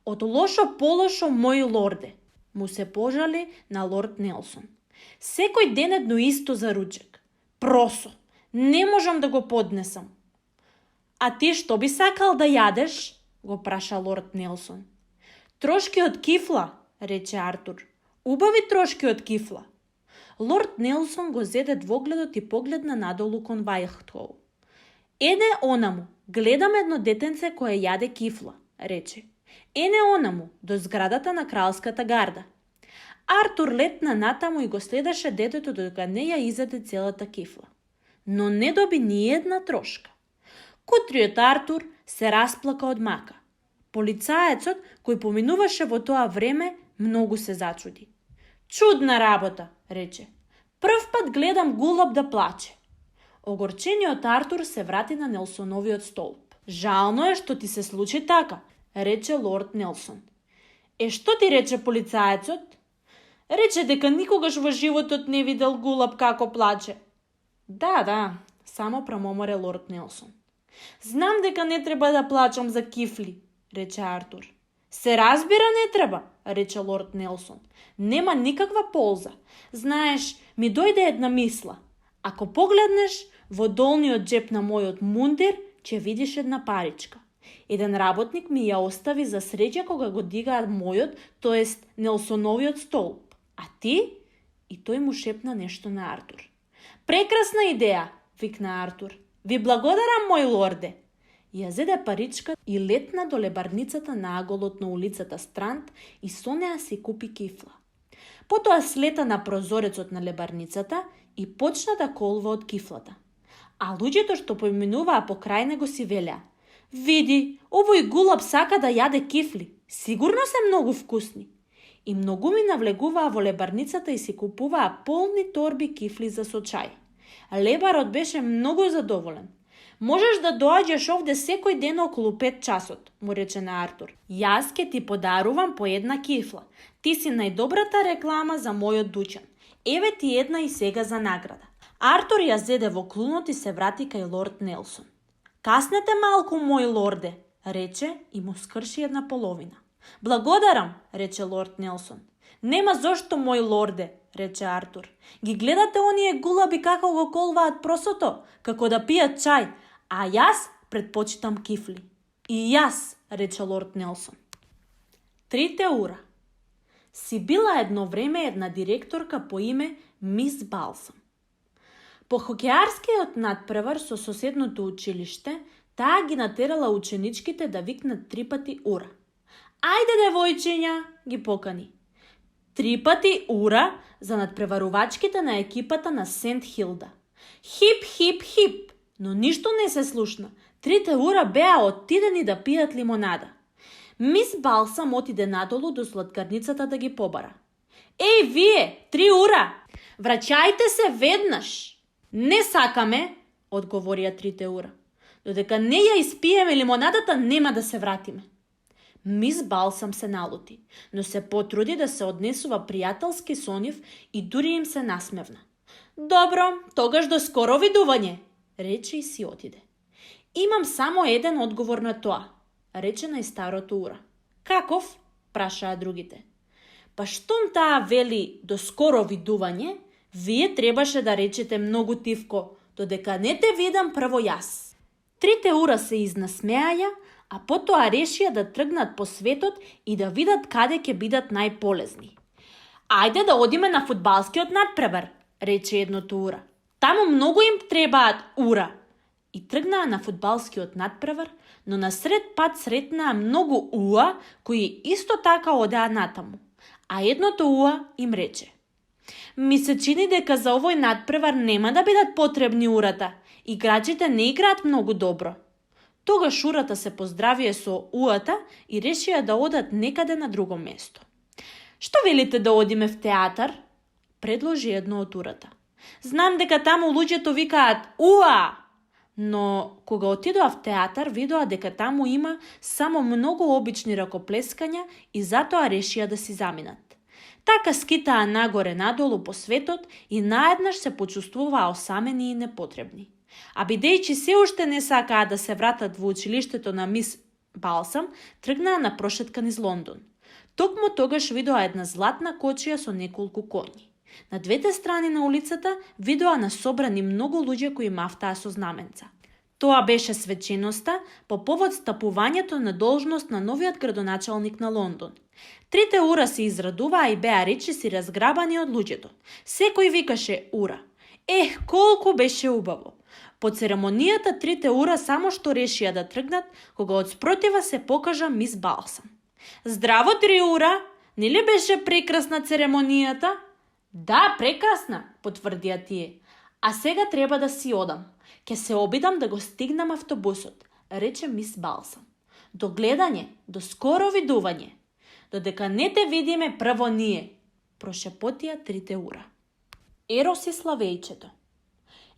Од лошо полошо, мој лорде, му се пожали на лорд Нелсон. Секој ден едно исто за ручек. Просо, не можам да го поднесам. А ти што би сакал да јадеш? Го праша лорд Нелсон. Трошки од кифла, рече Артур. Убави трошки од кифла. Лорд Нелсон го зеде двогледот и погледна надолу кон Вајхтхол. Ене онаму, гледам едно детенце кое јаде кифла, рече. Ене онаму, до зградата на кралската гарда. Артур летна натаму и го следеше детето додека не ја изеде целата кифла. Но не доби ни една трошка. Кутриот Артур се расплака од мака. Полицаецот, кој поминуваше во тоа време, многу се зачуди. Чудна работа, рече. Прв пат гледам гулаб да плаче. Огорчениот Артур се врати на Нелсоновиот столб. Жално е што ти се случи така, рече лорд Нелсон. Што ти рече полицаецот? Рече дека никогаш во животот не видел гулаб како плаче. Да, само промоморе лорд Нелсон. Знам дека не треба да плачам за кифли, рече Артур. Се разбира не треба, рече лорд Нелсон. Нема никаква полза. Знаеш, ми дојде една мисла. Ако погледнеш во долниот джеп на мојот мундир, ќе видиш една паричка. Еден работник ми ја остави за среќа кога го дигаат мојот, тоест Нелсоновиот столб. А ти? И тој му шепна нешто на Артур. Прекрасна идеја, викна Артур. Ви благодарам, мој лорде. Ја зеде паричка и летна до лебарницата на аголот на улицата Странт и со неа си купи кифла. Потоа слета на прозорецот на лебарницата и почна да колва од кифлата. А луѓето што поминуваа покрај него си велеа: види, овој гулаб сака да јаде кифли, сигурно се многу вкусни. И многуми навлегуваа во лебарницата и си купуваа полни торби кифли за со чај. Лебарот беше многу задоволен. Можеш да доаѓаш овде секој ден околу 5 часот, му рече на Артур. Јас ке ти подарувам по една кифла. Ти си најдобрата реклама за мојот дуќан. Еве ти една и сега за награда. Артур ја зеде во клунот и се врати кај лорд Нелсон. Каснете малку, мој лорде, рече и му скрши една половина. Благодарам, рече лорд Нелсон. Нема зошто, мој лорде, рече Артур. Ги гледате оние гулаби како го колваат просото, како да пијат чај, а јас предпочитам кифли. И јас, рече лорд Нелсон. 3 ура. Си била едно време една директорка по име Мис Балсам. По хокеарскиот надпревар со соседното училиште, таа ги натерала ученичките да викнат 3 пати ура. Ајде, девојчиња, ги покани. 3 пати ура за надпреварувачките на екипата на Сент Хилда. Хип, хип, хип, но ништо не се слушна. 3 ура беа оттидени да пијат лимонада. Мис Балсам отиде надолу до сладкарницата да ги побара. Еј, вие, 3 ура! Враќајте се веднаш! Не сакаме, одговорија 3 ура. Додека не ја испиеме лимонадата, нема да се вратиме. Мис Балсам се налути, но се потруди да се однесува пријателски со нив и дури им се насмевна. Добро, тогаш до скоро видување, рече и си отиде. Имам само еден одговор на тоа, рече најстарото ура. Каков? Прашаа другите. Па штом таа вели до скоро видување, вие требаше да речете многу тивко, додека не те видам прво јас. 3 ура се изнасмеаја, а потоа решија да тргнат по светот и да видат каде ќе бидат најполезни. Ајде да одиме на фудбалскиот надпревар, рече едното ура. Таму многу им требаат ура. И тргнаа на фудбалскиот надпревар, но на сред пат сретнаа многу уа кои исто така одеа натаму. А едното уа им рече: ми се чини дека за овој надпревар нема да бидат потребни урата. Играчите не играат многу добро. Тогаш урата се поздравија со уата и решија да одат некаде на друго место. Што велите да одиме в театар? Предложи едно од урата. Знам дека таму луѓето викаат уа! Но кога отидоа в театар, видоа дека таму има само многу обични ракоплескања и затоа решија да си заминат. Така скитаа нагоре-надолу по светот и наеднаш се почувствуваа осамени и непотребни. А бидејќи се уште не сакаа да се вратат во училиштето на Мис Балсам, тргнаа на прошетка низ Лондон. Токму тогаш видоа една златна кочија со неколку коњи. На двете страни на улицата видоа насобрани многу луѓе кои мафтаа со знаменца. Тоа беше свеченоста по повод стапувањето на должност на новиот градоначалник на Лондон. 3 ура се израдуваа и беа речиси разграбани од луѓето. Секој викаше ура. Колку беше убаво! По церемонијата 3 ура само што решија да тргнат, кога од спротива се покажа Мис Балсам. Здраво, 3 ура! Нели беше прекрасна церемонијата? Да, прекрасна, потврдија тие. А сега треба да си одам. Ке се обидам да го стигнам автобусот, рече Мис Балсам. До гледање, до скоро видување. Додека не те видиме прво ние, прошепотија 3 ура. Ерос и Славејчето.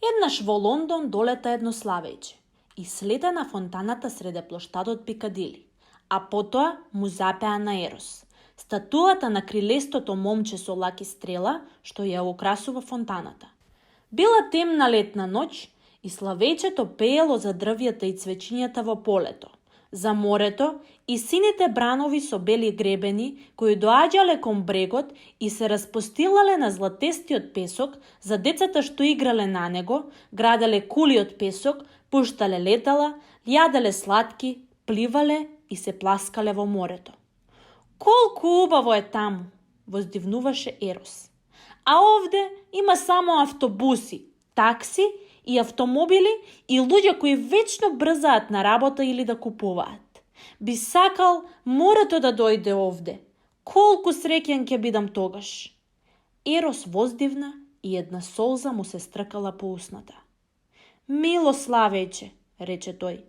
Еднаш во Лондон долета едно славејче и слета на фонтаната среде плоштадот Пикадили, а потоа му запеа на Ерос, статуата на крилестото момче со лак и стрела што ја украсува фонтаната. Била темна летна ноќ и славејчето пеело за дрвјата и цвечињата во полето, за морето и сините бранови со бели гребени кои доаѓале кон брегот и се распостилале на златестиот песок за децата што играле на него, граделе кули од песок, пуштале летала, јаделе сладки, пливале и се пласкале во морето. Колку убаво е таму, воздивнуваше Ерос. А овде има само автобуси, такси и автомобили и луѓе кои вечно брзаат на работа или да купуваат. Би сакал морето да дојде овде. Колку среќен ќе бидам тогаш. Ерос воздивна и една солза му се стркала по усната. Мило славејче, рече тој,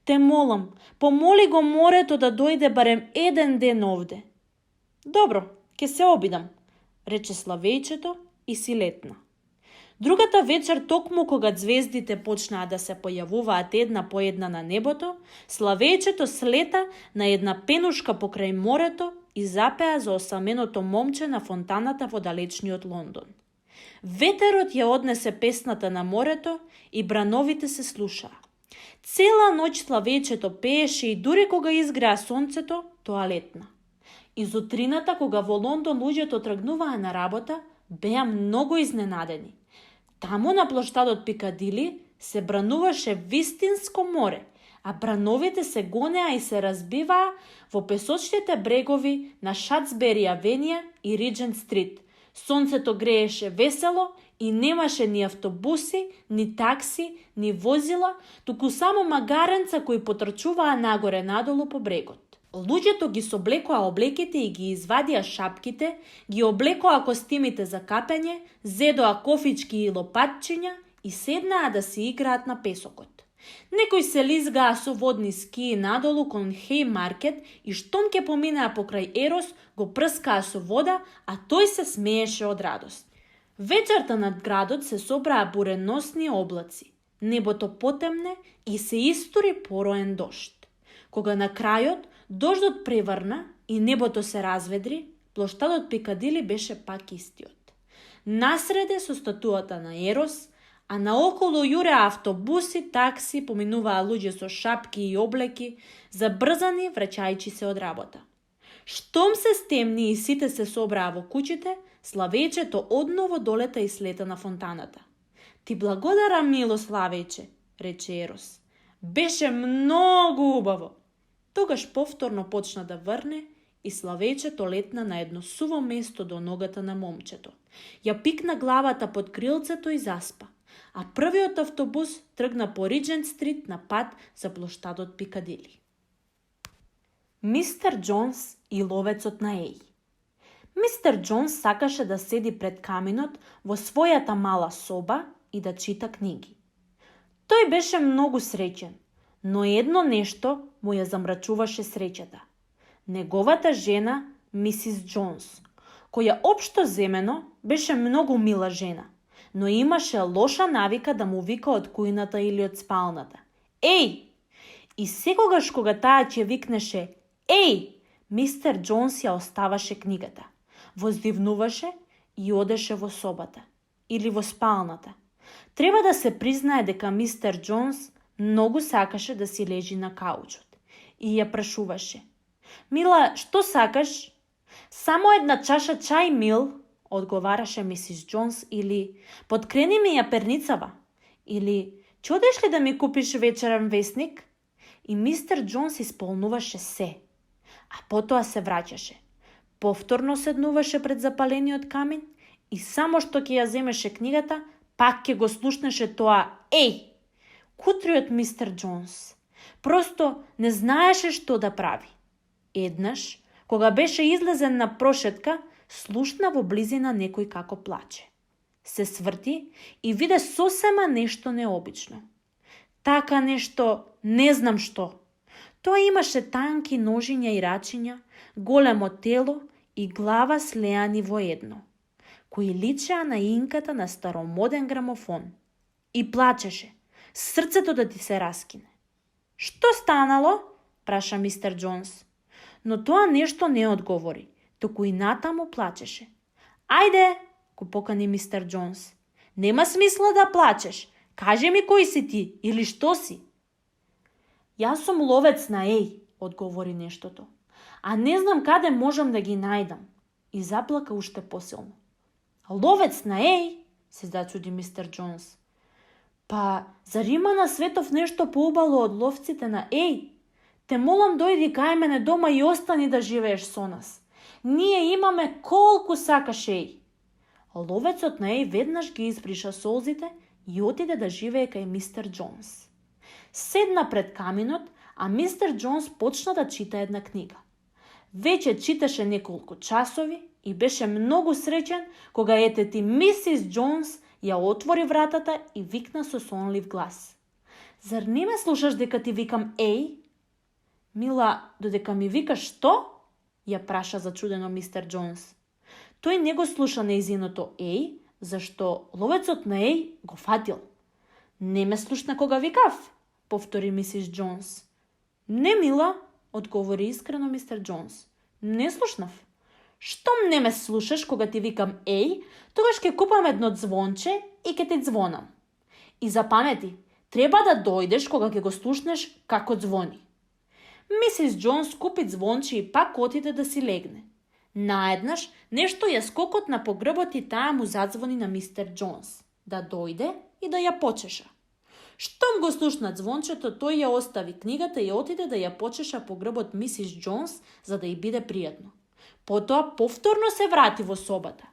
те молам, помоли го морето да дојде барем еден ден овде. Добро, ќе се обидам, рече славејчето и си летна. Другата вечер, токму кога звездите почнаа да се појавуваат една по една на небото, славејчето слета на една пенушка покрај морето и запеа за осаменото момче на фонтаната во далечниот Лондон. Ветерот ја однесе песната на морето и брановите се слушаа. Цела ноќ славејчето пееше и дури кога изгреа сонцето, тоа летна. Изутрината, кога во Лондон луѓето тргнуваа на работа, беа многу изненадени. Таму на плоштадот Пикадили се брануваше вистинско море, а брановите се гонеа и се разбиваа во песочните брегови на Шатсбери авенија и Риджент стрит. Сонцето грееше весело и немаше ни автобуси, ни такси, ни возила, туку само магаренца кои потрчуваа нагоре надолу по брегот. Луѓето ги соблекоа облеките и ги извадија шапките, ги облекоа костимите за капење, зедоа кофички и лопатчиња и седнаа да си играат на песокот. Некои се лизгаа со водни скии надолу кон Хејмаркет и штом ке поминаа покрај Ерос, го прскаа со вода, а тој се смееше од радост. Вечерта над градот се собраа буреносни облаци. Небото потемне и се истури пороен дожд. Кога на крајот дождот преврна и небото се разведри, плоштадот Пикадили беше пак истиот. Насреде со статуата на Ерос, а наоколу јуреа автобуси, такси, поминуваа луѓе со шапки и облеки, забрзани враќајќи се од работа. Штом се стемни и сите се собраа во куќите, славејчето одново долета и слета на фонтаната. Ти благодарам, мило славејче, рече Ерос. Беше многу убаво. Тогаш повторно почна да врне и славејчето летна на едно суво место до ногата на момчето. Ја пикна главата под крилцето и заспа, а првиот автобус тргна по Риджент стрит на пат за плоштадот Пикадили. Мистер Џонс и ловецот на Еј. Мистер Џонс сакаше да седи пред каминот во својата мала соба и да чита книги. Тој беше многу среќен, но едно нешто му ја замрачуваше среќата. Неговата жена, мисис Џонс, која општо земено беше многу мила жена, но имаше лоша навика да му вика од кујната или од спалната. Еј! И секогаш кога таа ќе викнеше Еј! Мистер Џонс ја оставаше книгата, воздивнуваше и одеше во собата или во спалната. Треба да се признае дека мистер Џонс многу сакаше да си лежи на каучот и ја прашуваше. Мила, што сакаш? Само една чаша чај, мил, одговараше мисис Џонс, или подкрени ми ја перницава, или ќе одеш ли да ми купиш вечерен весник? И мистер Џонс исполнуваше се, а потоа се враќаше. Повторно седнуваше пред запалениот камин и само што ќе ја земеше книгата, пак ќе го слушнеше тоа Еј! Кутриот мистер Џонс просто не знаеше што да прави. Еднаш, кога беше излезен на прошетка, слушна во близина некој како плаче. Се сврти и виде сосема нешто необично. Така нешто, не знам што. Тоа имаше танки ножиња и рачиња, големо тело и глава слеани во едно, кои личеа на инката на старомоден грамофон. и плачеше, срцето да ти се раскине. Што станало? Праша мистер Џонс. Но тоа нешто не одговори, туку и натаму плачеше. Ајде, го покани мистер Џонс. Нема смисла да плачеш. Кажи ми кој си ти или што си? Јас сум ловец на еј, одговори нештото. А не знам каде можам да ги најдам. И заплака уште посилно. Ловец на еј? Се зачуди мистер Џонс. Па, зар има на светов нешто поубаво од ловците на еј? Те молам дојди кај мене дома и остани да живееш со нас. Ние имаме колку сакаш еј. Ловецот на еј веднаш ги избриша солзите и отиде да живее кај мистер Џонс. Седна пред каминот, а мистер Џонс почна да чита една книга. Веќе читаше неколку часови и беше многу среќен кога етети мисис Џонс ја отвори вратата и викна со сонлив глас. Зар не ме слушаш дека ти викам еј? Мила, додека ми викаш што? Ја праша зачудено мистер Џонс. Тој не го слуша нејзиното еј, зашто ловецот на еј го фатил. Не ме слушна кога викав? Повтори мисис Џонс. Не, мила, одговори искрено мистер Џонс. Не слушнав. Штом не ме слушаш кога ти викам еј, тогаш ќе купам едно звонче и ќе ти звонам. И запамети, треба да дојдеш кога ќе го слушнеш како звони. Мисис Џонс купи звонче и пак отиде да си легне. Наеднаш нешто ја скокотна по грбот и таа му задзвони на мистер Џонс да дојде и да ја почеша. Штом го слушна звончето, тој ја остави книгата и отиде да ја почеша по грбот мисис Џонс за да й биде пријатно. Потоа повторно се врати во собата.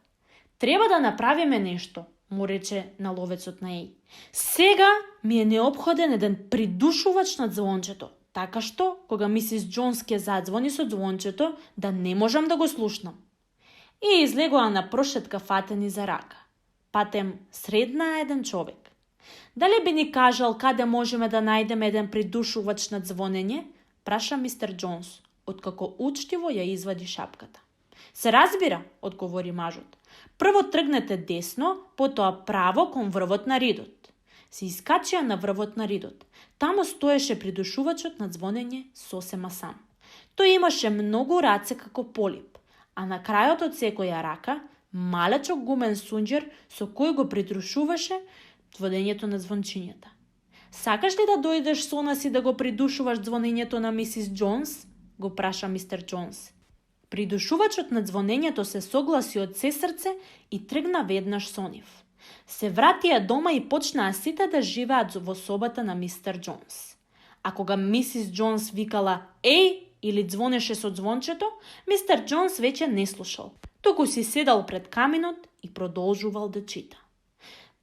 Треба да направиме нешто, му рече на ловецот на еј. Сега ми е неопходен еден придушувач на звончето, така што, кога мисис Џонс ќе задзвони со звончето, да не можам да го слушнам. И излегоа на прошетка фатени за рака. Патем средна еден човек. Дали би ни кажал каде можеме да најдеме еден придушувач на звонење? Праша мистер Џонс, откако учтиво ја извади шапката. Се разбира, одговори мажот. Прво тргнете десно, потоа право кон врвот на ридот. Се искачија на врвот на ридот. Таму стоеше придушувачот на звонење сосема сам. Тој имаше многу раце како полип, а на крајот од секоја рака малечок гумен сунџер со кој го придушуваше звонењето на звончињата. Сакаш ли да дојдеш со нас и да го придушуваш звонењето на мисис Џонс? Го праша мистер Џонс. Придушувачот на звонењето се согласи од се срце и тргна веднаш со нив. Се вратија дома и почнаа сите да живеат во собата на мистер Џонс. А кога мисис Џонс викала еј или звонеше со звончето, мистер Џонс веќе не слушал. Туку си седал пред каминот и продолжувал да чита.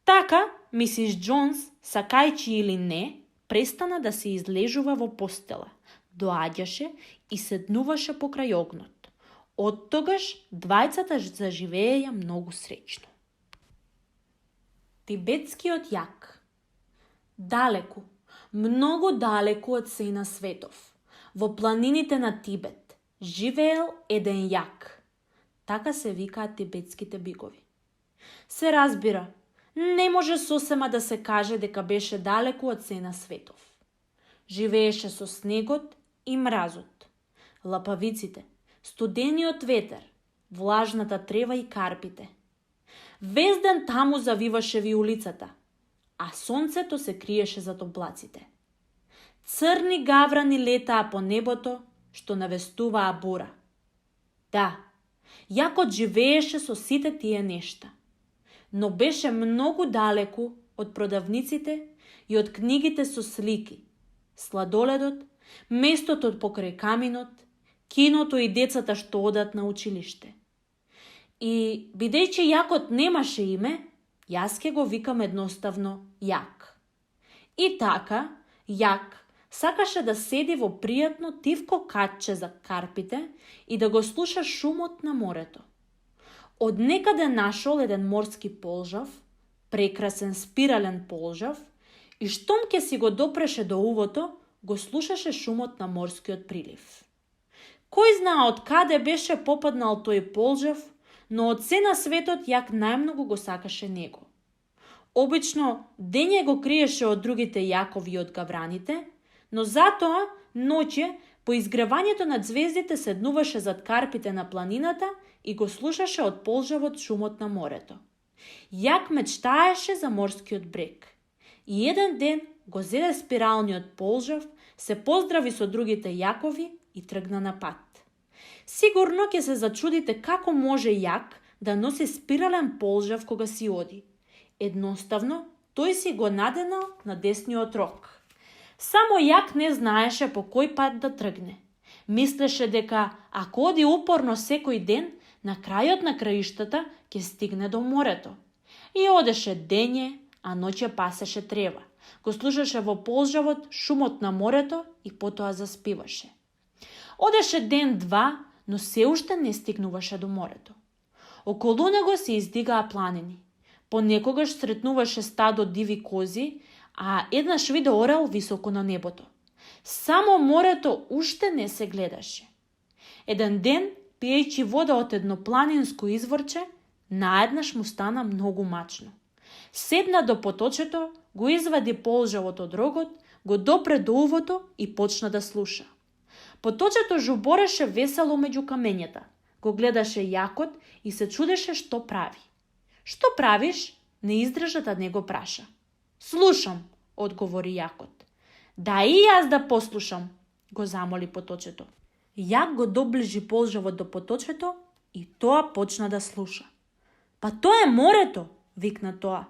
Така, мисис Џонс, сакајќи или не, престана да се излежува во постела, доаѓаше и седнуваше покрај огнот. Од тогаш двајцата заживееја многу среќно. Тибетскиот јак. Далеку, многу далеку од сена светов, во планините на Тибет, живеел еден јак. Така се викаат тибетските бигови. Се разбира, не може сосема да се каже дека беше далеку од сена светов. Живееше со снегот и мразот, лапавиците, студениот ветер, влажната трева и карпите. Вез ден таму завиваше виулицата, а сонцето се криеше зад облаците. Црни гаврани летаа по небото, што навестуваа бура. Да, јакот живееше со сите тие нешта, но беше многу далеку од продавниците и од книгите со слики, сладоледот, местото покрај каминот, киното и децата што одат на училиште. И бидејќи јакот немаше име, јас ке го викам едноставно јак. И така, јак сакаше да седи во пријатно тивко катче за карпите и да го слуша шумот на морето. Од некаде нашол еден морски полжав, прекрасен спирален полжав, и штом ке си го допреше до увото, го слушаше шумот на морскиот прилив. Кој знае од каде беше попаднал тој полжав, но од се на светот јак најмногу го сакаше него. Обично, дење го криеше од другите јакови и од гавраните, но затоа, ноќе, по изгревањето на звездите седнуваше зад карпите на планината и го слушаше од полжавот шумот на морето. Јак мечтаеше за морскиот брег. И еден ден го зеде спиралниот полжав, се поздрави со другите јакови и тргна на пат. Сигурно ќе се зачудите како може јак да носи спирален полжав кога си оди. Едноставно, тој си го наденал на десниот рок. Само јак не знаеше по кој пат да тргне. Мислеше дека ако оди упорно секој ден, на крајот на краиштата ќе стигне до морето. И одеше дење, а ноќе пасеше трева. Го слушаше во полжавот шумот на морето и потоа заспиваше. Одеше ден-два, но се уште не стигнуваше до морето. Околу него се издигаа планини. Понекогаш сретнуваше стадо диви кози, а еднаш виде орел високо на небото. Само морето уште не се гледаше. Еден ден, пиејќи вода од едно планинско изворче, наеднаш му стана многу мачно. Седна до поточето, го извади полжавот од рогот, го допре до увото и почна да слуша. Поточето жубореше весело меѓу камењата, го гледаше јакот и се чудеше што прави. Што правиш? Не издржа да не го праша. Слушам, одговори јакот. Да и јас да послушам, го замоли поточето. Јак го доближи полжавот до поточето и тоа почна да слуша. Па тоа е морето, викна тоа.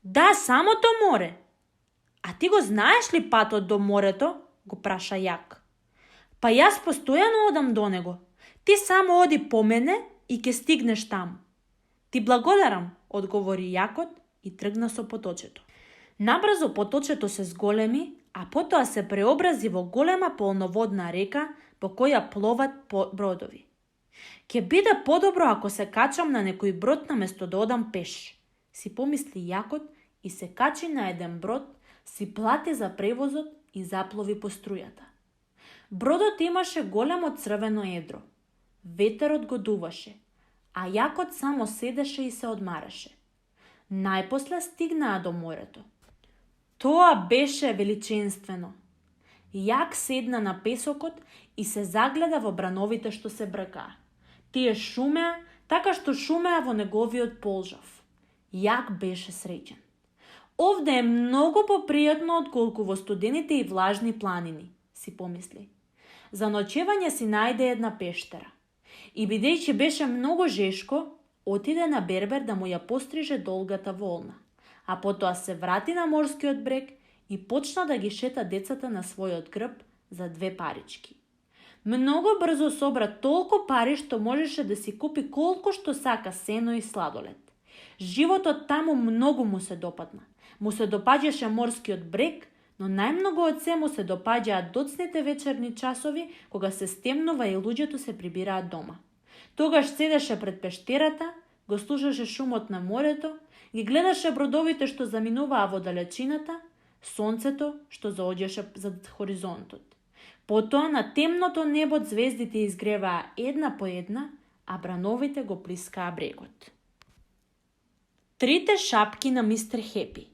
Да, самото море. А ти го знаеш ли патот до морето? Го праша Јак. Па јас постојано одам до него. Ти само оди по мене и ќе стигнеш таму. Ти благодарам, одговори Јакот и тргна со поточето. Набрзо поточето се зголеми, а потоа се преобрази во голема полноводна река по која пловат бродови. Ке биде подобро ако се качам на некој брод наместо да одам пеш, си помисли Јакот и се качи на еден брод, си плати за превозот и заплови по струјата. Бродот имаше големо црвено едро. Ветерот го дуваше, а Јакот само седеше и се одмараше. Најпосле стигнаа до морето. Тоа беше величенствено. Јак седна на песокот и се загледа во брановите што се бркаа. Тие шумеа, така што шумеа во неговиот полжав. Јак беше среќен. Овде е многу попријатно отколку во студените и влажни планини, си помисли. За ноќевање си најде една пештера. И бидејќи беше многу жешко, отиде на бербер да му ја постриже долгата волна, а потоа се врати на морскиот брег и почна да ги шета децата на својот грб за 2 парички. Многу брзо собра толку пари што можеше да си купи колку што сака сено и сладолед. Животот таму многу му се допадна. Му се допаѓаше морскиот брег, но најмногу од се му се допаѓаат доцните вечерни часови кога се стемнува и луѓето се прибираат дома. Тогаш седеше пред пештерата, го слушаше шумот на морето, ги гледаше бродовите што заминуваа во далечината, сонцето што заоѓаше зад хоризонтот. Потоа на темното небо звездите изгреваа една по една, а брановите го плискаа брегот. Трите шапки на мистер Хепи.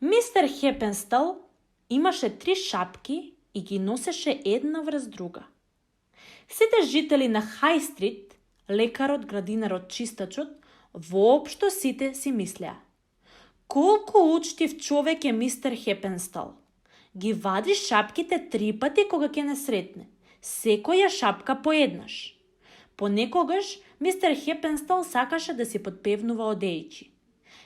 Мистер Хепенстал имаше 3 шапки и ги носеше една врз друга. Сите жители на Хај Стрит, лекарот, градинарот, чистачот, воопшто сите си мислеа: колку учтив човек е мистер Хепенстал. Ги вади шапките 3 пати кога ќе не сретне. Секоја шапка поеднаш. Понекогаш мистер Хепенстал сакаше да си подпевнува одејчи.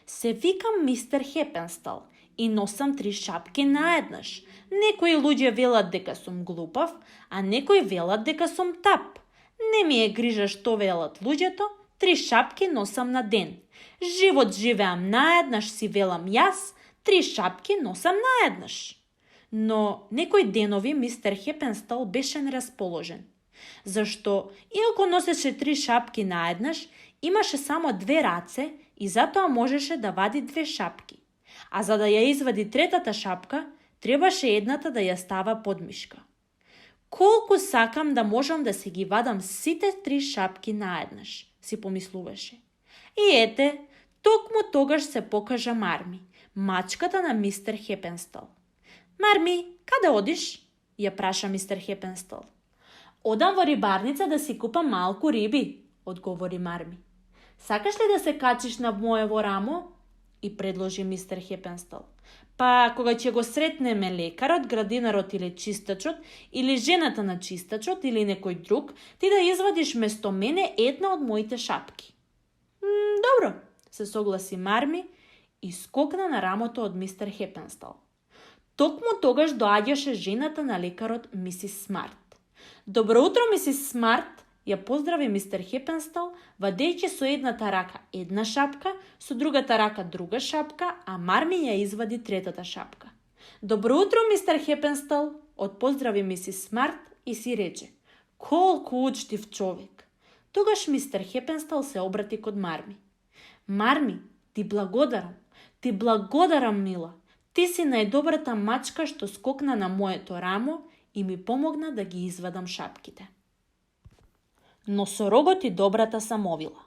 Се викам мистер Хепенстал и носам 3 шапки наеднаш. Некои луѓе велат дека сум глупав, а некои велат дека сум тап. Не ми е грижа што велат луѓето, 3 шапки носам на ден. Живот живеам наеднаш, си велам јас, 3 шапки носам наеднаш. Но некои денови мистер Хепенстал беше нерасположен. Зашто, иако носеше 3 шапки наеднаш, имаше само 2 раце и затоа можеше да вади 2 шапки. А за да ја извади третата шапка, требаше едната да ја става под мишка. Колку сакам да можам да си ги вадам сите 3 шапки наеднаш, си помислуваше. И ете, Токму тогаш се покажа Марми, мачката на мистер Хепенстал. Марми, каде одиш? Ја праша мистер Хепенстал. Одам во рибарница да си купам малку риби, одговори Марми. Сакаш ли да се качиш на моево рамо? И предложи мистер Хепенстал. Па, кога ќе го сретнеме лекарот, градинарот или чистачот, или жената на чистачот, или некој друг, ти да извадиш место мене една од моите шапки. Добро, се согласи Марми и скокна на рамото од мистер Хепенстал. Токму тогаш доаѓаше жената на лекарот мисис Смарт. Добро утро, мисис Смарт, ја поздрави мистер Хепенстал, вадејќи со едната рака една шапка, со другата рака друга шапка, а Марми ја извади третата шапка. Добро утро, мистер Хепенстал, отпоздрави мисис Смарт и си рече: колку учтив човек. Тогаш мистер Хепенстал се обрати код Марми. Марми, ти благодарам, мила. Ти си најдобрата мачка што скокна на моето рамо и ми помогна да ги извадам шапките. Носорогот и добрата самовила.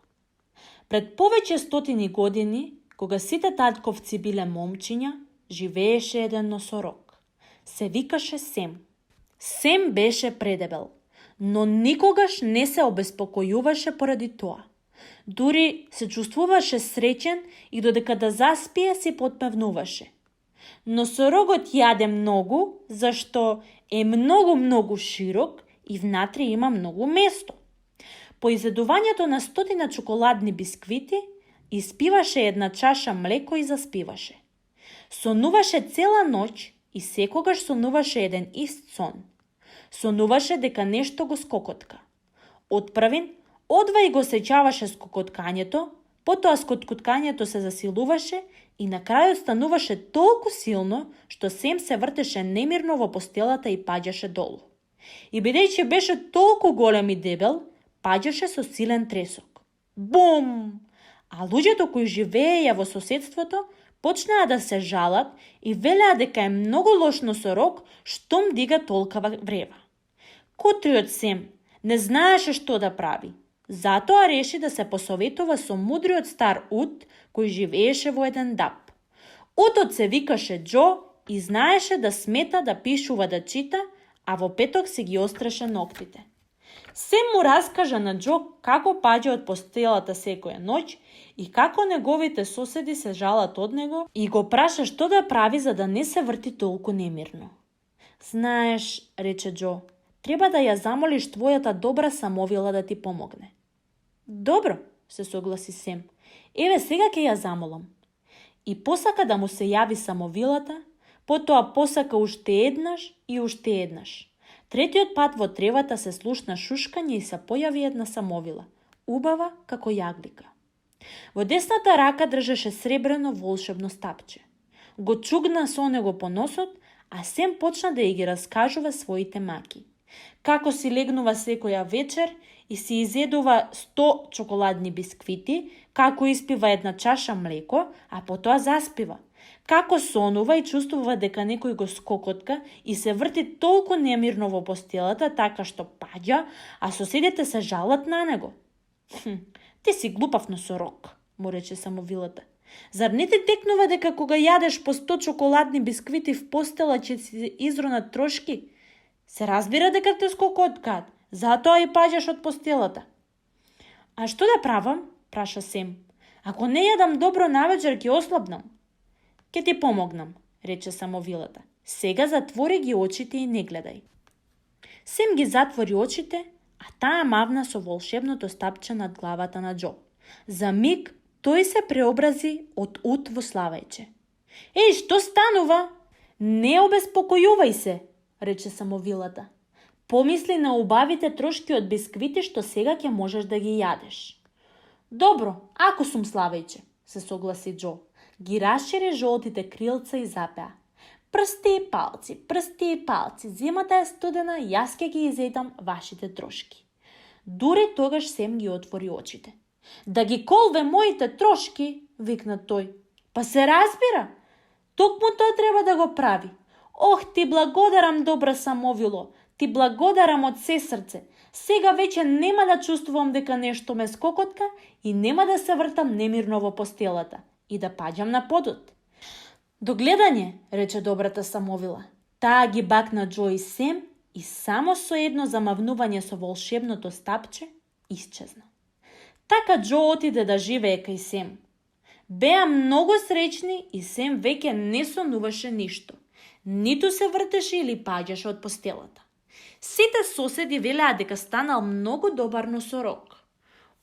Пред повеќе стотини години, кога сите татковци биле момчиња, живееше еден носорог. Се викаше Сем. Сем беше предебел, но никогаш не се обеспокојуваше поради тоа. Дури се чувствуваше среќен и додека да заспие си подпевнуваше. Носорогот јаде многу, зашто е многу широк и внатре има многу место. По изедувањето на 100 чоколадни бисквити, испиваше една чаша млеко и заспиваше. Сонуваше цела ноќ и секогаш сонуваше еден ист сон. Сонуваше дека нешто го скокотка. Отпрвин, одвај го сеќаваше скокоткањето, потоа скокоткањето се засилуваше и на крајот стануваше толку силно, што Сем се вртеше немирно во постелата и паѓаше долу. И бидејќи беше толку голем и дебел, паѓаше со силен тресок. Бум! А луѓето кои живееја во соседството почнаа да се жалат и велеа дека е многу лош носорог штом дига толкава врева. Котриот Сем не знаеше што да прави. Затоа реши да се посоветува со мудриот стар ут кој живееше во еден даб. Утот се викаше Џо и знаеше да смета, да пишува, да чита, а во петок си ги остреше ноктите. Сем му раскажа на Џо како паѓа од постелата секоја ноќ и како неговите соседи се жалат од него и го праша што да прави за да не се врти толку немирно. Знаеш, рече Џо, треба да ја замолиш твојата добра самовила да ти помогне. Добро, се согласи Сем. Еве сега ќе ја замолам. И посака да му се јави самовилата, потоа посака уште еднаш и уште еднаш. Третиот пат во тревата се слушна шушкање и се појави една самовила, убава како јаглика. Во десната рака држеше сребрено волшебно стапче. Го чугна со него по носот, а Сем почна да ја ги раскажува своите маки. Како си легнува секоја вечер и си изедува 100 чоколадни бисквити, како испива една чаша млеко, а потоа заспива. Како сонува и чувствува дека некој го скокотка и се врти толку немирно во постелата, така што паѓа, а соседите се жалат на него. Ти си глупав носорог, му рече самовилата. Зар не ти текнува дека кога јадеш по 100 чоколадни бисквити в постела ќе си изронат трошки? Се разбира дека те скокоткаат, затоа и паѓаш од постелата. А што да правам? Праша Сем. Ако не јадам добро навечер, ќе ослабнам. Ке ти помогнам, рече самовилата. Сега затвори ги очите и не гледај. Сем ги затвори очите, а таа мавна со волшебното стапче над главата на Џо. За миг тој се преобрази од ут во славајче. Еј, што станува? Не обеспокојувај се, рече самовилата. Помисли на убавите трошки од бисквити што сега ќе можеш да ги јадеш. Добро, ако сум славајче, се согласи Џо. Ги расшири жолтите крилца и запеа. Прсти и палци, зимата е студена, јас ќе ги изедам вашите трошки. Дури тогаш Сем ги отвори очите. Да ги колве моите трошки, викна тој. Па се разбира, токму тоа треба да го прави. Ох, ти благодарам, добра самовило, ти благодарам од се срце. Сега веќе нема да чувствувам дека нешто ме скокотка и нема да се вртам немирно во постелата и да паѓам на подот. До гледање, рече добрата Самовила. Таа ги бакна Џо и Сем и само со едно замавнување со волшебното стапче исчезна. Така Џо отиде да живее кај Сем. Беа многу среќни и Сем веќе не сонуваше ништо. Ниту се вртеше или паѓаше од постелата. Сите соседи велеа дека станал многу добар носорог.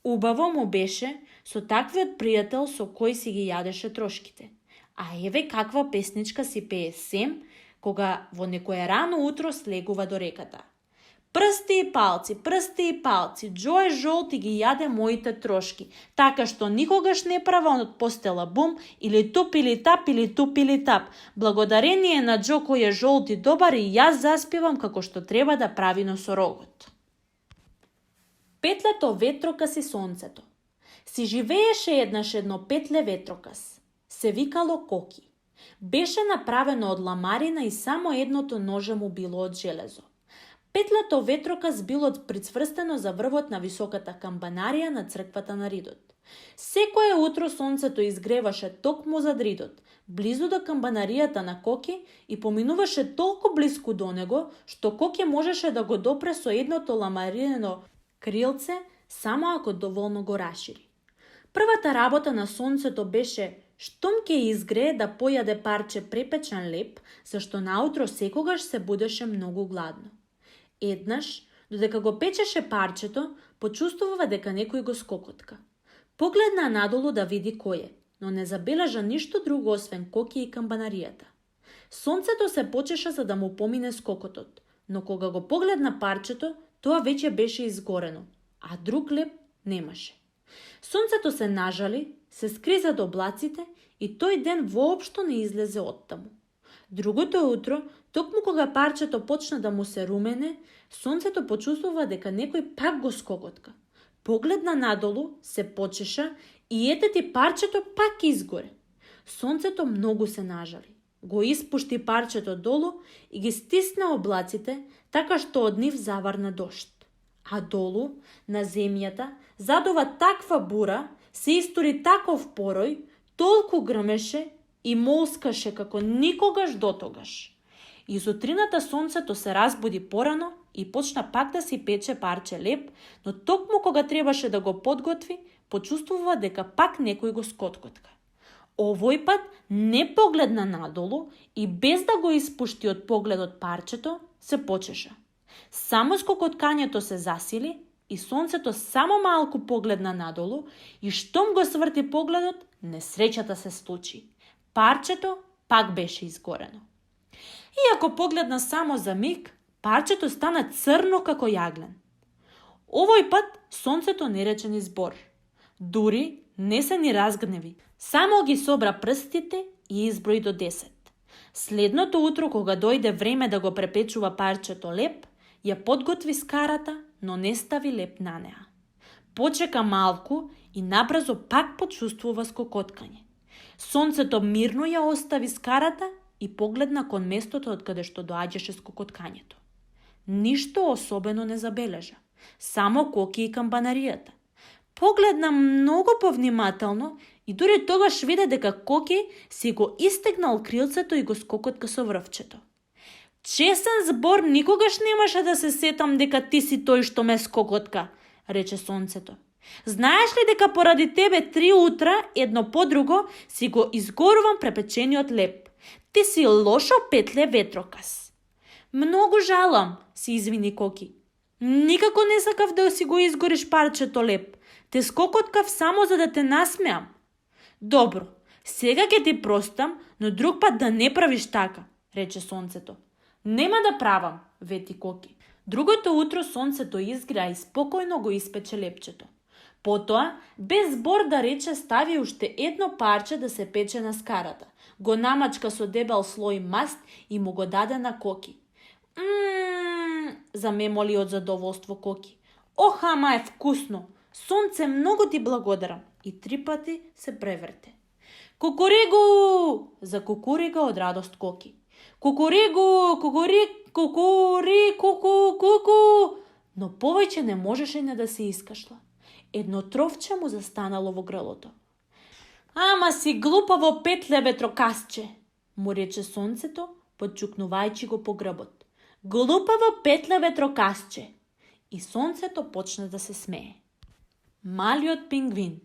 Убаво му беше со таквиот пријател со кој си ги јадеше трошките. А еве каква песничка си пее Сем кога во некое рано утро слегува до реката. Прсти и палци, Џо е жолт и ги јаде моите трошки, така што никогаш не права од постела бум, или туп или тап. Благодарение на Џо кој е жолт и добар и јас заспевам како што треба да прави носорогот. Петлето ветрокас и сонцето. Си живееше еднаш едно петле ветрокас. Се викало Коки. Беше направено од ламарина и само едното ноже му било од железо. Петлето ветрокас било прицврстено за врвот на високата камбанарија на црквата на Ридот. Секое утро сонцето изгреваше токму зад Ридот, близу до камбанаријата на Коки и поминуваше толку блиску до него, што Коки можеше да го допре со едното ламаринено крилце, само ако доволно го рашири. Првата работа на сонцето беше штом ќе изгрее да појаде парче препечен леп, зашто наутро секогаш се будеше многу гладно. Еднаш, додека го печеше парчето, почувствува дека некој го скокотка. Погледна надолу да види кој е, но не забележа ништо друго освен Коки и камбанаријата. Сонцето се почеша за да му помине скокотот, но кога го погледна парчето, тоа веќе беше изгорено, а друг леп немаше. Сонцето се нажали, се скри зад облаците и тој ден воопшто не излезе оттаму. Другото утро, токму кога парчето почна да му се румене, сонцето почувствува дека некој пак го скокотка. Погледна надолу, се почеша и ете ти парчето пак изгоре. Сонцето многу се нажали. Го испушти парчето долу и ги стисна облаците, така што од нив заварна дожд. А долу, на земјата, задува таква бура, се истори таков порој, толку грмеше и молскаше како никогаш дотогаш. И зутрината сонцето се разбуди порано и почна пак да си пече парче леп, но токму кога требаше да го подготви, почувствува дека пак некој го скоткотка. Овој пат не погледна надолу и без да го испушти од погледот парчето, се почеша. Само скокоткањето се засили и сонцето само малку погледна надолу и штом го сврти погледот, несреќата се случи. Парчето пак беше изгорено. Иако погледна само за миг, парчето стана црно како јаглен. Овој пат сонцето не рече ни збор. Дури не се ни разгневи. Само ги собра прстите и изброи до 10. Следното утро, кога дојде време да го препечува парчето леп, ја подготви скарата, но не стави леп на неа. Почека малку и набрзо пак почувствува скокоткање. Сонцето мирно ја остави скарата и погледна кон местото од каде што доаѓаше скокоткањето. Ништо особено не забележа, само Коки и камбанаријата. Погледна многу повнимателно и дури тогаш виде дека Коки си го истегнал крилцето и го скокотка со врвчето. Чесен збор, никогаш немаше да се сетам дека ти си тој што ме скокотка, рече сонцето. Знаеш ли дека поради тебе 3 утра, едно по друго, си го изгорувам препечениот леп. Ти си лошо петле ветрокас. Многу жалам, си извини Коки. Никако не сакав да си го изгориш парчето леп. Те скокоткав само за да те насмеам. Добро, сега ќе ти простам, но друг пат да не правиш така, рече сонцето. Нема да правам, вети Коки. Другото утро сонцето изгреа и спокојно го испече лепчето. Потоа, без збор да рече, стави уште едно парче да се пече на скарата. Го намачка со дебел слој маст и му го даде на Коки. Замемоли од задоволство Коки. Ох, ама е вкусно! Сонце, многу ти благодарам! И 3 пати се преврте. Кукуригу! Закукурига од радост Коки. Кукуригу, кукури, кукури, куку, куку! но повеќе не можеше не да се искашла. Едно тровче му застанало во грлото. Ама си глупаво петле ветрокасче, му рече сонцето, подчукнувајќи го по грбот. Глупаво петле ветрокасче. И сонцето почна да се смее. Малиот пингвин.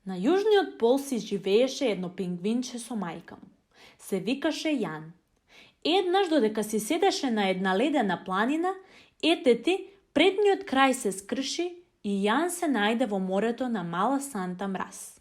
На јужниот пол си живееше едно пингвинче со мајка му. Се викаше Јан. Еднаш додека си седеше на една ледена планина, етети, предниот крај се скрши и Јан се најде во морето на мала Санта Мраз.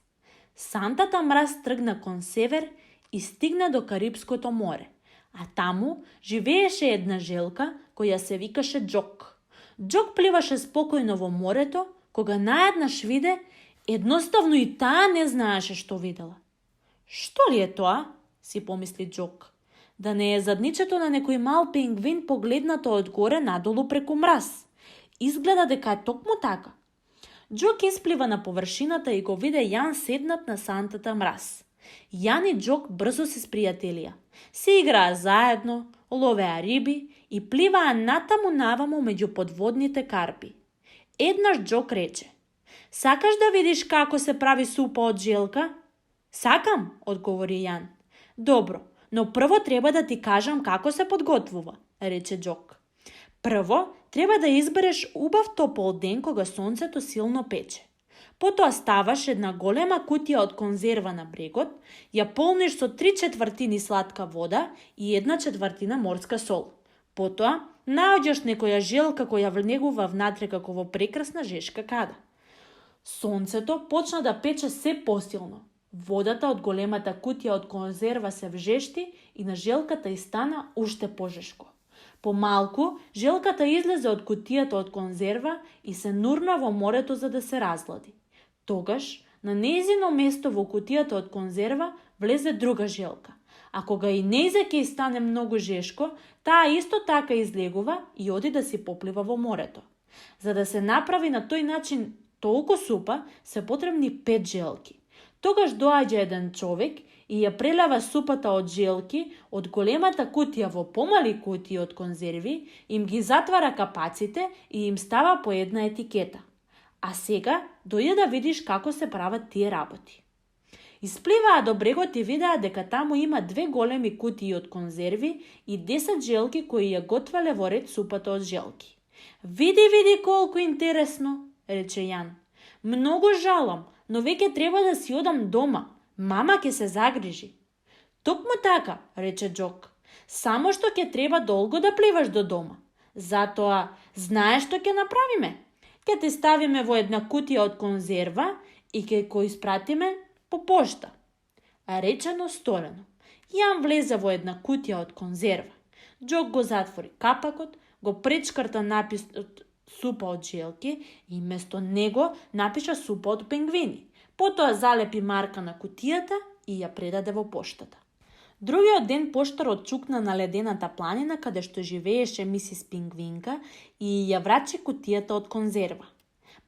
Сантата Мраз тргна кон север и стигна до Карипското море, а таму живееше една желка која се викаше Џок. Џок пливаше спокојно во морето, кога наеднаш виде, едноставно и таа не знаеше што видела. Што ли е тоа? Си помисли Џок. Да не е задничето на некој мал пингвин погледнато одгоре надолу преку мраз. Изгледа дека е токму така. Џок исплива на површината и го виде Јан седнат на Сантата Мраз. Јан и Џок брзо се спријателија. Се играа заедно, ловеа риби и пливаа натаму наваму меѓу подводните карпи. Еднаш Џок рече: Сакаш да видиш како се прави супа од желка? Сакам, одговори Јан. Добро, но прво треба да ти кажам како се подготвува, рече Џок. Прво, треба да избереш убав топол ден кога сонцето силно пече. Потоа ставаш една голема кутија од конзерва на брегот, ја полниш со 3/4 сладка вода и 1/4 морска сол. Потоа, наоѓаш некоја желка која влегува внатре како во прекрасна жешка када. Сонцето почна да пече се посилно. Водата од големата кутија од конзерва се вжешти и на желката и стана уште пожешко. Помалку, желката излезе од кутијата од конзерва и се нурна во морето за да се разлади. Тогаш, на нејзино место во кутијата од конзерва влезе друга желка. А кога и нејзе ќе стане многу жешко, таа исто така излегува и оди да си поплива во морето. За да се направи на тој начин толку супа, се потребни 5 желки. Тогаш доаѓа еден човек и ја прелева супата од желки од големата кутија во помали кутии од конзерви, им ги затвара капаците и им става по една етикета. А сега дојде да видиш како се прават тие работи. Испливаа до брегот и видеа дека таму има 2 големи кутии од конзерви и 10 желки кои ја готвеле во ред супата од желки. Види колку интересно, рече Јан. Многу жалам, но веќе треба да си одам дома. Мама ќе се загрижи. Токму така, рече Џок. Само што ќе треба долго да пливаш до дома. Затоа, знаеш што ќе направиме? Ќе те ставиме во една кутија од конзерва и ќе го испратиме по пошта. Речено сторено. Јан влезе во една кутија од конзерва. Џок го затвори капакот, го пречкрта написот супа од желки и место него напиша супа од пингвини. Потоа залепи марка на кутијата и ја предаде во поштата. Другиот ден поштарот чукна на ледената планина каде што живееше мисис Пингвинка и ја врачи кутијата од конзерва.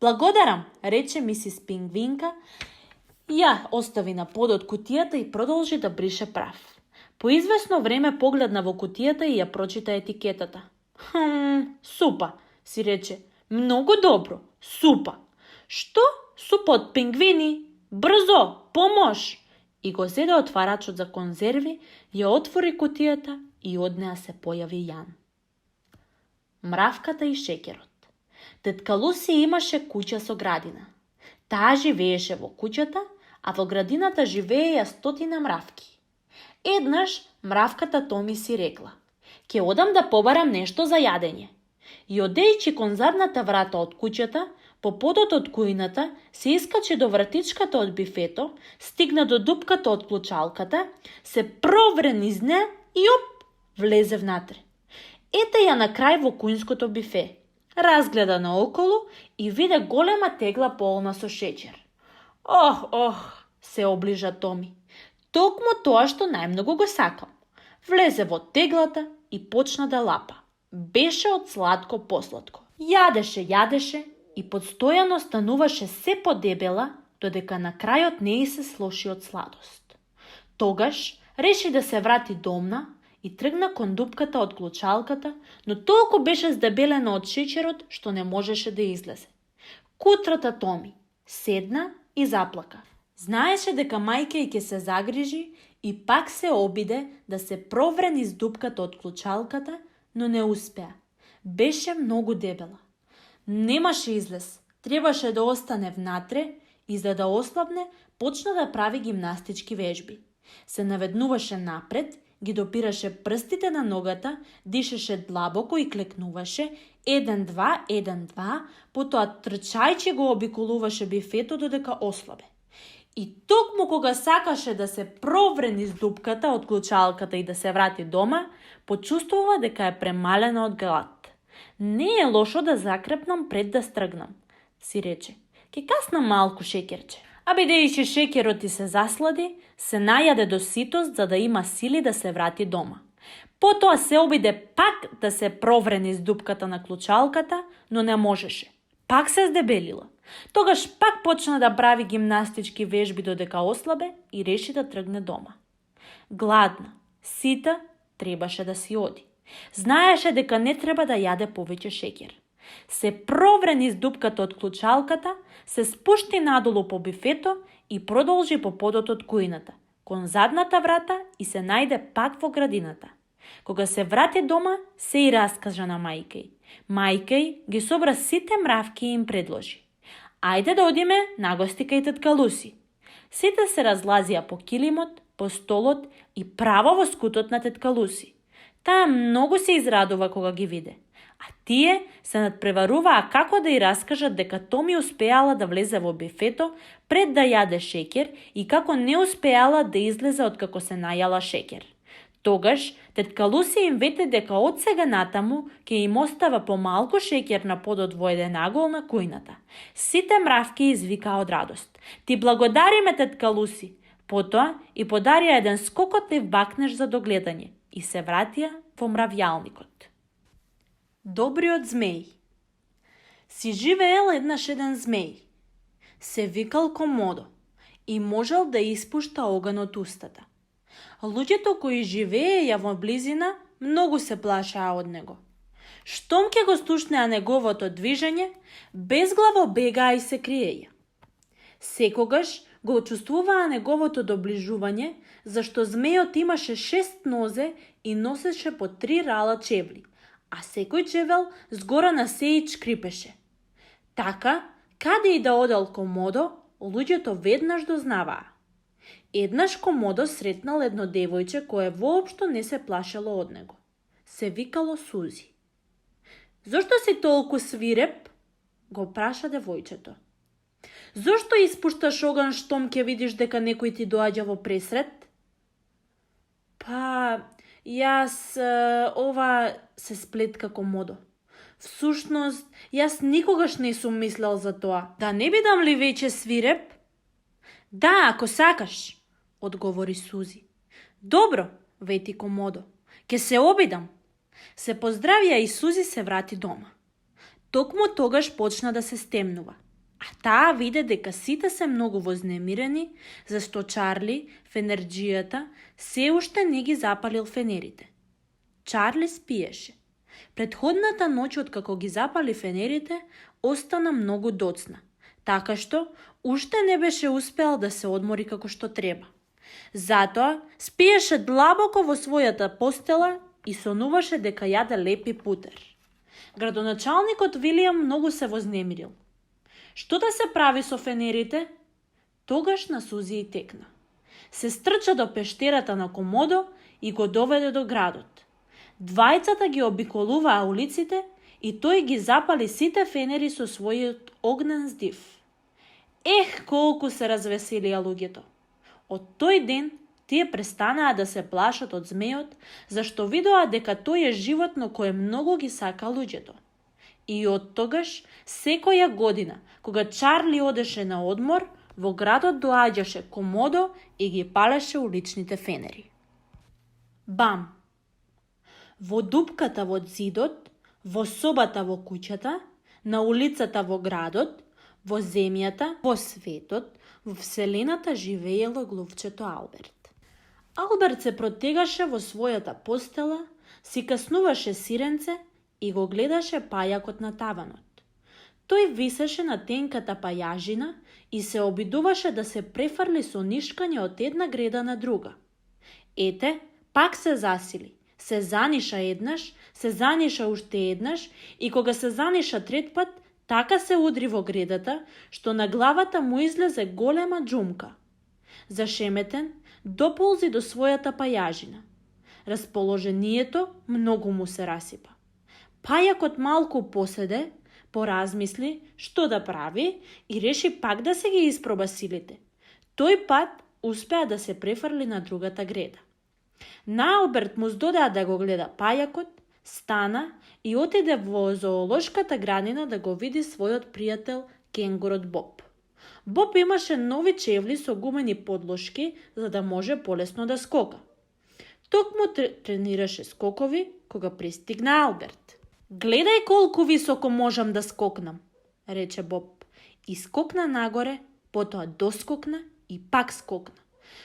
Благодарам, рече мисис Пингвинка, ја остави на подот кутијата и продолжи да брише прав. По извесно време погледна во кутијата и ја прочита етикетата. Супа, си рече. Многу добро, супа. Што? Супа од пингвини? Брзо, помош! И го зеде отварачот за конзерви, ја отвори кутијата и од неа се појави Јан. Мравката и шеќерот. Тетка Луси имаше куќа со градина. Таа живееше во куќата, а во градината живееја 100 мравки. Еднаш мравката Томи си рекла: „Ке одам да побарам нешто за јадење." И одејќи кон задната врата од куќата, по подот од кујната, се искачи до вратичката од бифето, стигна до дупката од клучалката, се провре низ неа и оп, влезе внатре. Ете ја на крај во кујнското бифе. Разгледа наоколу и виде голема тегла полна со шеќер. Ох, се оближа Томи. Токму тоа што најмногу го сакам. Влезе во теглата и почна да лапа. Беше од сладко посладко. Јадеше и подстојано стануваше се подебела, додека на крајот не и се слоши од сладост. Тогаш реши да се врати домна и тргна кон дупката од клучалката, но толку беше здебелена од шеќерот што не можеше да излезе. Кутрата Томи седна и заплака. Знаеше дека мајка ќе се загрижи и пак се обиде да се провре низ дупката од клучалката, но не успеа. Беше многу дебела. Немаше излез, требаше да остане внатре и за да ослабне, почна да прави гимнастички вежби. Се наведнуваше напред, ги допираше прстите на ногата, дишеше длабоко и клекнуваше, 1-2, 1-2, потоа трчајчи го обиколуваше бифето додека ослабе. И токму кога сакаше да се провре низ дупката од клучалката и да се врати дома, почувствува дека е премалена од глад. Не е лошо да закрепнам пред да стргнам, си рече. Ке каснам малку шеќерче. А бидејќи шеќерот ти се заслади, се најаде до ситост за да има сили да се врати дома. Потоа се обиде пак да се провре низ дупката на клучалката, но не можеше. Пак се здебелила. Тогаш пак почна да прави гимнастички вежби додека ослабе и реши да тргне дома. Гладна, сита, требаше да си оди. Знаеше дека не треба да јаде повеќе шеќер. Се провре низ дупката од клучалката, се спушти надолу по бифето и продолжи по подот од кујната, кон задната врата и се најде пак во градината. Кога се врати дома, се и раскажа на мајка ѝ. Мајка ѝ ги собра сите мравки и им предложи. Ајде да одиме на гости кај тетка Луси. Сите се разлазија по килимот, по столот и право во скутот на тетка Луси. Таа многу се израдува кога ги виде. А тие се надпреваруваа како да ја раскажат дека Томи успеала да влезе во бифето пред да јаде шеќер и како не успеала да излезе откако се најала шеќер. Тогаш, тетка Луси им вети дека од сега натаму ќе им остава помалку шеќер на подот во еден агол на кујната. Сите мравки извикаа од радост. Ти благодариме, тетка Луси. Потоа и подарија еден скокотлив бакнеж за догледање и се вратија во мравјалникот. Добриот змеј. Си живеел еднаш еден змеј. Се викал Комодо и можел да испушта оган од устата. Луѓето кои живееја во близина многу се плашаа од него. Штом ќе го слушнеа неговото движење, безглаво бегаа и се криеја. Секогаш го чувствуваа неговото доближување, зашто змејот имаше 6 нозе и носеше по 3 рала чевли, а секој чевел згора на сеј шкрипеше. Така, каде и да одел Комодо, луѓето веднаш дознаваа. Еднаш Комодо сретнал едно девојче кое воопшто не се плашело од него. Се викало Сузи. Зошто си толку свиреп? Го праша девојчето. Зошто испушташ оган штом ќе видиш дека некој ти доаѓа во пресрет? Па, јас, ова се сплетка Комодо. Всушност, јас никогаш не сум мислел за тоа. Да не бидам ли веќе свиреп? Да, ако сакаш, одговори Сузи. Добро, вети Комодо. Ке се обидам. Се поздравија и Сузи се врати дома. Токму тогаш почна да се стемнува. А таа виде дека сите се многу вознемирени, зашто Чарли, фенерџијата, се уште не ги запалил фенерите. Чарли спиеше. Предходната ноќ откако ги запали фенерите, остана многу доцна, така што уште не беше успеал да се одмори како што треба. Затоа спиеше длабоко во својата постела и сонуваше дека јаде лепи путер. Градоначалникот Вилијам многу се вознемирил. Што да се прави со фенерите? Тогаш на Сузи и текна. Се стрча до пештерата на Комодо и го доведе до градот. Двајцата ги обиколуваа улиците и тој ги запали сите фенери со својот огнен здив. Ех, колку се развеселија луѓето. Од тој ден тие престанаа да се плашат од змејот, зашто видоа дека тој е животно кое многу ги сака луѓето. И од тогаш, секоја година, кога Чарли одеше на одмор, во градот доаѓаше Комодо и ги палеше уличните фенери. Бам! Во дупката во зидот, во собата во куќата, на улицата во градот, во земјата, во светот, во вселената живеело глувчето Алберт. Алберт се протегаше во својата постела, си каснуваше сиренце и го гледаше пајакот на таванот. Тој висеше на тенката пајажина и се обидуваше да се префрли со нишкање од една греда на друга. Ете, пак се засили. Се заниша еднаш, се заниша уште еднаш и кога се заниша трет пат, така се удри во гредата, што на главата му излезе голема џумка. Зашеметен, доползи до својата пајажина. Расположението многу му се расипа. Пајакот малку поседе, поразмисли што да прави и реши пак да се ги испроба силите. Тој пат успеа да се префрли на другата греда. На Алберт му здодеа да го гледа пајакот, стана и отиде во зоолошката градина да го види својот пријател кенгурот Боб. Боб имаше нови чевли со гумени подлошки за да може полесно да скока. Токму тренираше скокови кога пристигна Алберт. "Гледај колку високо можам да скокнам," рече Боб. И скокна нагоре, потоа доскокна и пак скокна.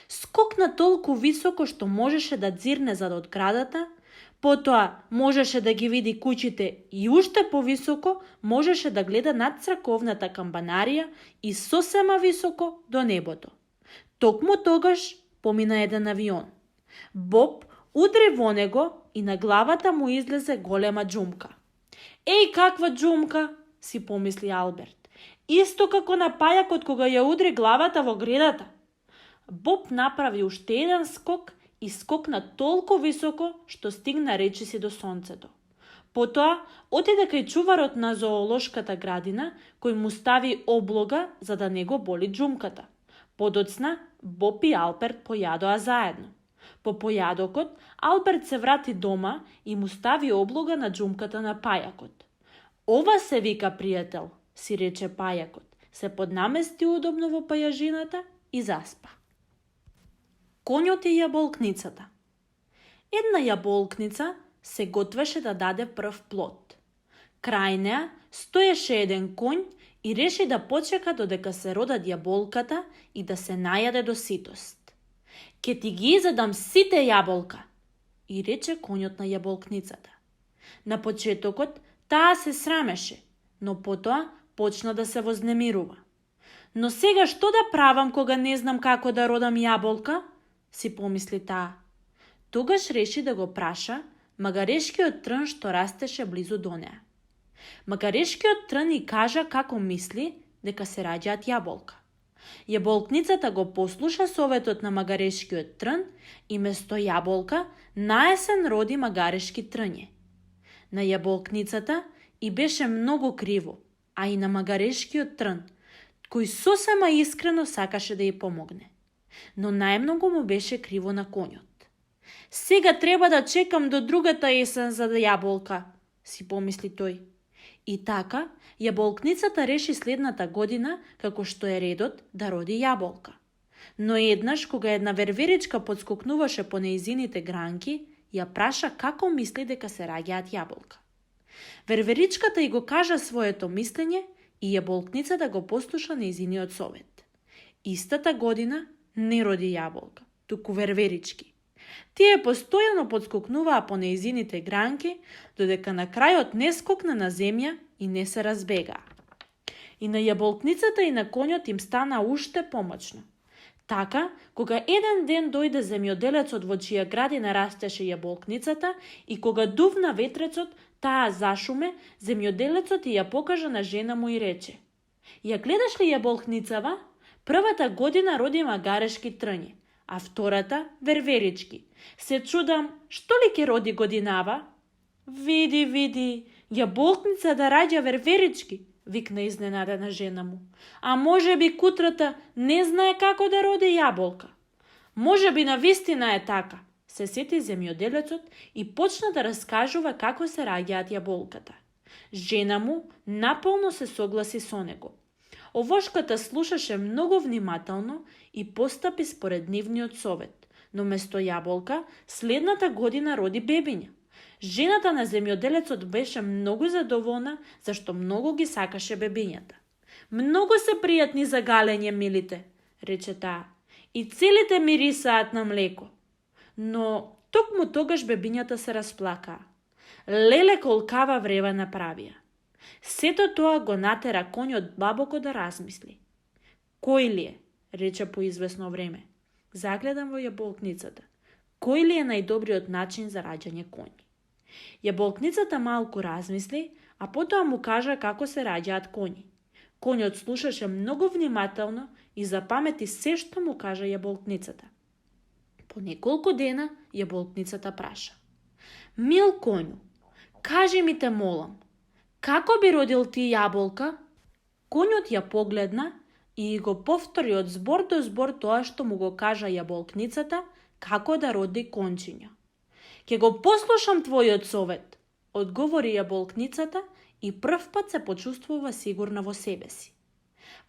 Скокна толку високо што можеше да дзирне зад од градата, потоа можеше да ги види куќите и уште повисоко можеше да гледа над црковната камбанарија и сосема високо до небото. Токму тогаш помина еден авион. Боб удри во него и на главата му излезе голема џумка. "Еј, каква џумка," си помисли Алберт. "Исто како на пајакот кога ја удри главата во гредата." Боб направи уште еден скок и скокна толку високо што стигна речиси до сонцето. Потоа отиде кај чуварот на зоолошката градина, кој му стави облога за да не го боли џумката. Подоцна Боб и Алберт појадоа заедно. По појадокот Алберт се врати дома и му стави облога на џумката на пајакот. "Ова се вика пријател," си рече пајакот, се поднамести удобно во пајажината и заспа. Конјот и јаболкницата. Една јаболкница се готвеше да даде прв плод. Крај неа стоеше еден конј и реши да почека додека се родат јаболката и да се најаде до ситост. "Ке ти ги изедам сите јаболка," и рече конјот на јаболкницата. На почетокот таа се срамеше, но потоа почна да се вознемирува. "Но сега што да правам кога не знам како да родам јаболка?" си помисли таа. Тогаш реши да го праша магарешкиот трн што растеше близу до неа. Магарешкиот трн и кажа како мисли дека се раѓаат јаболка. Јаболкницата го послуша советот на магарешкиот трн и место јаболка наесен роди магарешки трње. На јаболкницата и беше многу криво, а и на магарешкиот трн, кој сосема искрено сакаше да ја помогне. Но најмногу му беше криво на конјот. "Сега треба да чекам до другата есен за јаболка," си помисли тој. И така, јаболкницата реши следната година, како што е редот, да роди јаболка. Но еднаш, кога една верверичка подскокнуваше по неизините гранки, ја праша како мисли дека се раѓаат јаболка. Верверичката и го кажа своето мислење и јаболкницата го послуша неизиниот совет. Истата година не роди јаболка, туку верверички. Тие постојано подскокнуваа по неизините гранки, додека на крајот не скокна на земја и не се разбегаа. И на јаболкницата и на конјот им стана уште помоćно. Така, кога еден ден дојде земјоделецот во чија градина растеше јаболкницата и кога дувна ветрецот, таа зашуме, земјоделецот ја покажа на жена му и рече: "Ја гледаш ли јаболкницава? Првата година роди магарешки трњи, а втората верверички. Се чудам, што ли ќе роди годинава?" Види, јаболкница да раѓа верверички," викна изненадена жена му. "А може би кутрата не знае како да роди јаболка." "Може би навистина е така," се сети земјоделецот и почна да раскажува како се раѓаат јаболката. Жена му наполно се согласи со него. Овошката слушаше многу внимателно и постапи според нивниот совет, но место јаболка следната година роди бебиња. Жената на земјоделецот беше многу задоволна, зашто многу ги сакаше бебињата. "Многу се пријатни за галење, милите," рече таа, "и целите мирисаат на млеко." Но токму тогаш бебињата се расплакаа. Леле колкава врева направија. Сето тоа го натера конјот длабоко да размисли. Кој ли е? Рече по извесно време. Загледам во јаболкницата. Кој ли е најдобриот начин за раѓање коњи? Јаболкницата малку размисли, а потоа му кажа како се раѓаат коњи. Конјот слушаше многу внимателно и запамети се што му кажа јаболкницата. По неколку дена јаболкницата праша. Мил конју, кажи ми те молам, како би родил ти јаболка? Конјот ја погледна и го повтори од збор до збор тоа што му го кажа јаболкницата како да роди кончиња. Ке го послушам твојот совет, одговори јаболкницата и прв пат се почувствува сигурна во себе си.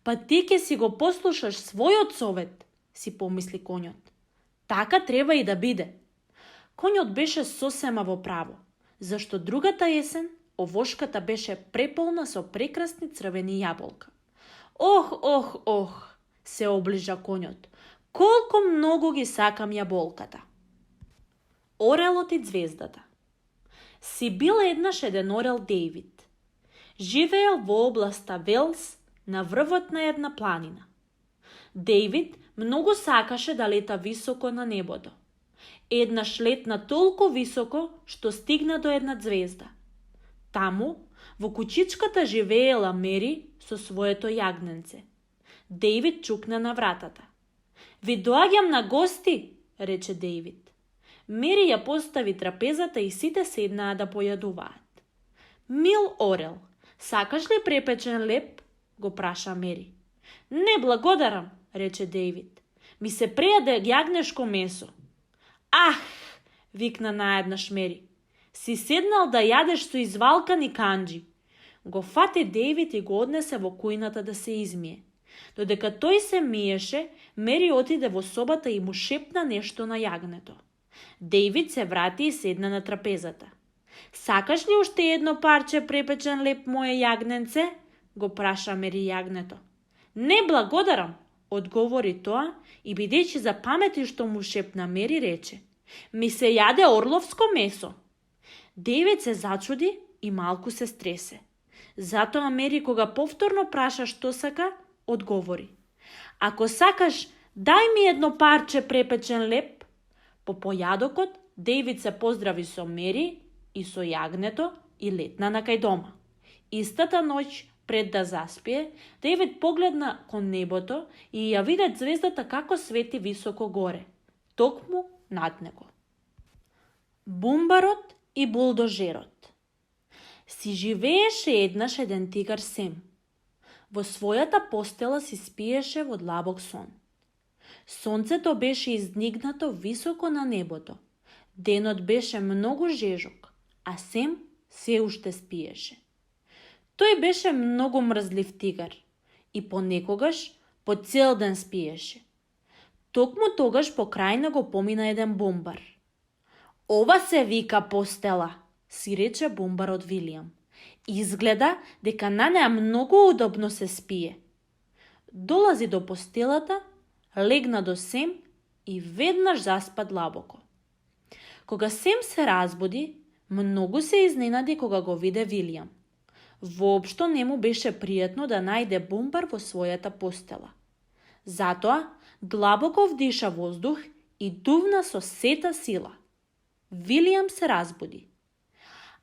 Па ти ке си го послушаш својот совет, си помисли конјот. Така треба и да биде. Конјот беше сосема во право, зашто другата есен овошката беше преполна со прекрасни црвени јаболка. Ох, се оближа конјот. Колку многу ги сакам јаболката. Орелот и ѕвездата. Си бил еднаш еден орел Дејвид. Живеел во областа Велс на врвот на една планина. Дејвид многу сакаше да лета високо на небото. Еднаш летна толку високо што стигна до една ѕвезда. Таму, во куќичката живеела Мери со своето јагненце. Дејвид чукна на вратата. Ви доаѓам на гости, рече Дејвид. Мери ја постави трапезата и сите седнаа да појадуваат. Мил орел, сакаш ли препечен леп? Го праша Мери. Не благодарам, рече Дејвид. Ми се прејаде јагнешко месо. Ах, викна наеднаш Мери. Си седнал да јадеш со извалкани канџи. Го фати Дејвид и го однесе во кујната да се измие. Додека тој се миеше, Мери отиде во собата и му шепна нешто на јагнето. Дејвид се врати и седна на трапезата. Сакаш ли уште едно парче препечен леп, моје јагненце? Го праша Мери јагнето. Не благодарам, одговори тоа и бидејќи запамети што му шепна Мери рече. Ми се јаде орловско месо. Дејвид се зачуди и малку се стресе. Затоа Мери кога повторно праша што сака, одговори. Ако сакаш, дај ми едно парче препечен леп. По појадокот, Дејвид се поздрави со Мери и со јагнето и летна на кај дома. Истата ноќ, пред да заспие, Дејвид погледна кон небото и ја виде ѕвездата како свети високо горе, токму над него. Бумбарот и булдожерот. Си живееше еднаш еден тигар Сем. Во својата постела си спиеше во длабок сон. Сонцето беше издигнато високо на небото. Денот беше многу жежок, а Сем се уште спиеше. Тој беше многу мрзлив тигар и понекогаш по цел ден спиеше. Токму тогаш покрај него помина еден бумбар. Ова се вика постела, си рече бумбарот Вилијам. Изгледа дека на неа многу удобно се спие. Долази до постелата, легна до Сем и веднаш заспа длабоко. Кога Сем се разбуди, многу се изненади кога го виде Вилијам. Воопшто не му беше пријатно да најде бумбар во својата постела. Затоа длабоко вдиша воздух и дувна со сета сила. Вилијам се разбуди.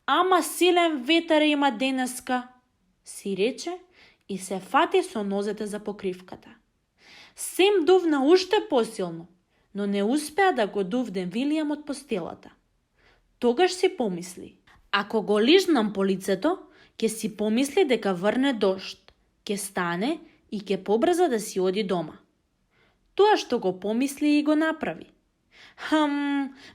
Ама силен ветер има денеска, си рече и се фати со нозете за покривката. Сем дувна уште посилно, но не успеа да го дувне Вилијам од постелата. Тогаш си помисли, ако го лижнам по лицето, ќе си помисли дека врне дожд, ќе стане и ќе побрза да си оди дома. Тоа што го помисли и го направи.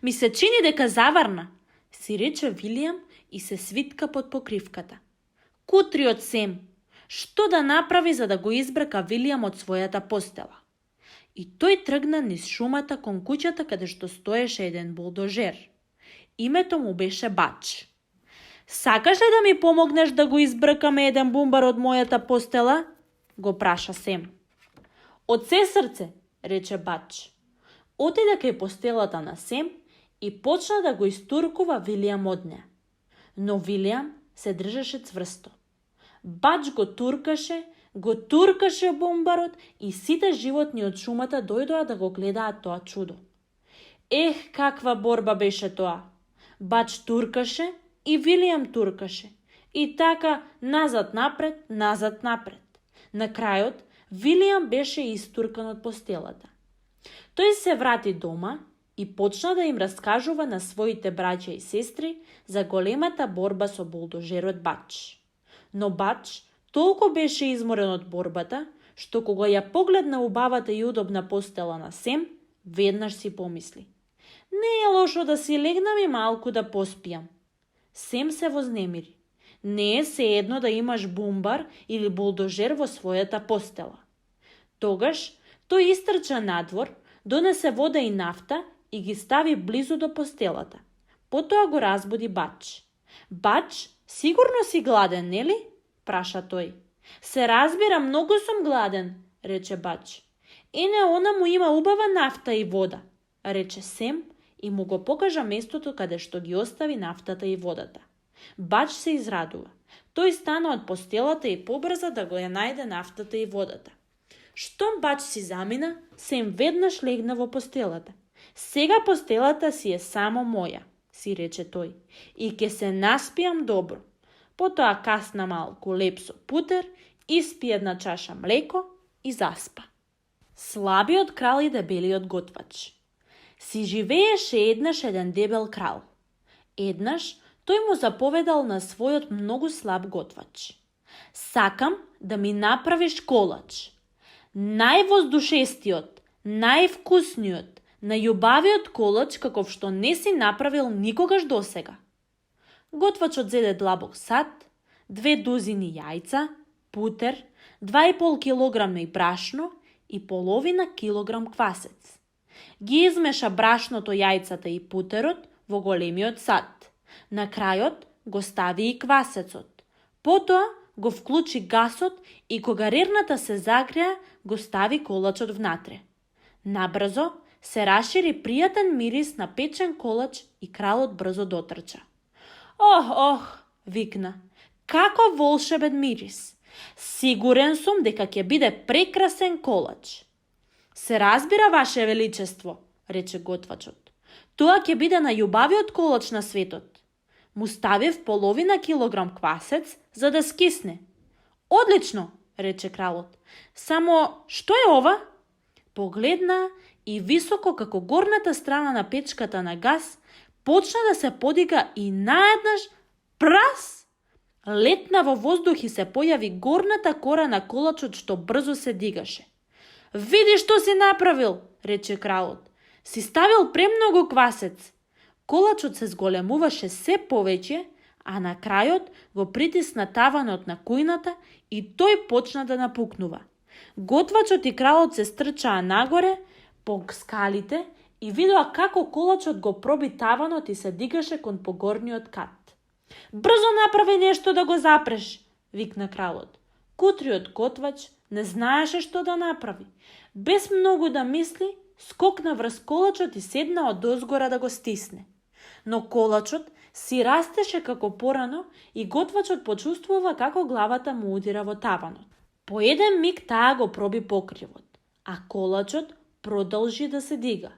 Ми се чини дека заврна, си рече Вилијам и се свитка под покривката. Кутриот Сем, што да направи за да го избрака Вилијам од својата постела? И тој тргна низ шумата кон куќата каде што стоеше еден булдожер. Името му беше Бач. Сакаш ли да ми помогнеш да го избркаме еден бумбар од мојата постела? Го праша Сем. Од се срце, рече Бач. Отиде кај постелата на Сем и почна да го истуркува Вилијам од неа. Но Вилијам се држеше цврсто. Бач го туркаше бомбарот и сите животни од шумата дојдоа да го гледаат тоа чудо. Ех, каква борба беше тоа! Бач туркаше и Вилијам туркаше. И така назад-напред. На крајот, Вилијам беше истуркан од постелата. Тој се врати дома и почна да им раскажува на своите браќа и сестри за големата борба со булдожерот Бач. Но Бач толку беше изморен од борбата, што кога ја погледна убавата и удобна постела на Сем, веднаш си помисли: не е лошо да си легнам и малку да поспијам. Сем се вознемири. Не е сеедно да имаш бумбар или булдожер во својата постела. Тогаш тој истрча надвор, донесе вода и нафта и ги стави близу до постелата. Потоа го разбуди Бач. Бач, сигурно си гладен, нели? Праша тој. Се разбира, многу сум гладен, рече Бач. Ене, она му има убава нафта и вода, рече Сем и му го покажа местото каде што ги остави нафтата и водата. Бач се израдува. Тој стана од постелата и побрза да го ја најде нафтата и водата. Штом Бач си замина, Сем веднаш легна во постелата. Сега постелата си е само моја, си рече тој, и ке се наспијам добро. Потоа касна малку леп со путер, испи една чаша млеко и заспа. Слабиот крал и дебелиот готвач. Си живееше еднаш еден дебел крал. Еднаш тој му заповедал на својот многу слаб готвач: сакам да ми направиш колач. Највоздушестиот, највкусниот, најубавиот колач каков што не си направил никогаш досега. Готвачот зеде длабок сад, 2 дузини јајца, путер, 2,5 килограмни брашно и половина килограм квасец. Ги измеша брашното, јајцата и путерот во големиот сад. На крајот го стави и квасецот. Потоа го вклучи гасот и кога рерната се загреа, го стави колачот внатре. Набрзо се расшири пријатен мирис на печен колач и кралот брзо дотрча. Ох, викна, како волшебен мирис! Сигурен сум дека ќе биде прекрасен колач. Се разбира, Ваше Величество, рече готвачот. Тоа ќе биде најубавиот колач на светот. Му ставив половина килограм квасец за да скисне. Одлично, рече кралот. Само, што е ова? Погледна и високо како горната страна на печката на газ почна да се подига и наеднаш прас! Летна во воздух и се појави горната кора на колачот што брзо се дигаше. Види што си направил, рече кралот. Си ставил премногу квасец. Колачот се зголемуваше се повеќе, а на крајот го притисна таванот на кујната и тој почна да напукнува. Готвачот и кралот се стрчаа нагоре по скалите и видоа како колачот го проби таванот и се дигаше кон погорниот кат. Брзо направи нешто да го запреш, викна кралот. Кутриот готвач не знаеше што да направи. Без многу да мисли, скокна врз колачот и седна одозгора да го стисне. Но колачот си растеше како порано и готвачот почувствува како главата му удира во таванот. По еден миг таа го проби покривот, а колачот продолжи да се дига.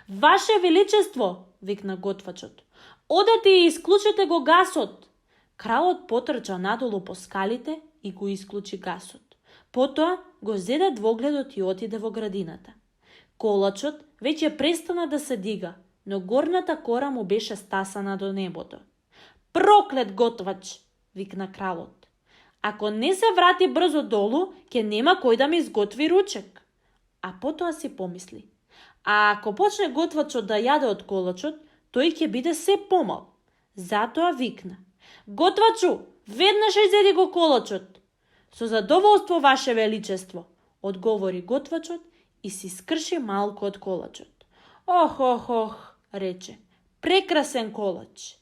Ваше Величество, викна готвачот, одете и исклучете го гасот. Кралот потрча надолу по скалите и го исклучи гасот. Потоа го зеде двогледот и отиде во градината. Колачот веќе престана да се дига, но горната кора му беше стасана до небото. Проклет готвач, викна кралот. Ако не се врати брзо долу, ќе нема кој да ми изготви ручек. А потоа си помисли. А ако почне готвачот да јаде од колачот, тој ќе биде се помал. Затоа викна. Готвачу, веднаш изеди го колачот. Со задоволство, Ваше Величество, одговори готвачот и си скрши малку од колачот. Ох, рече, прекрасен колач.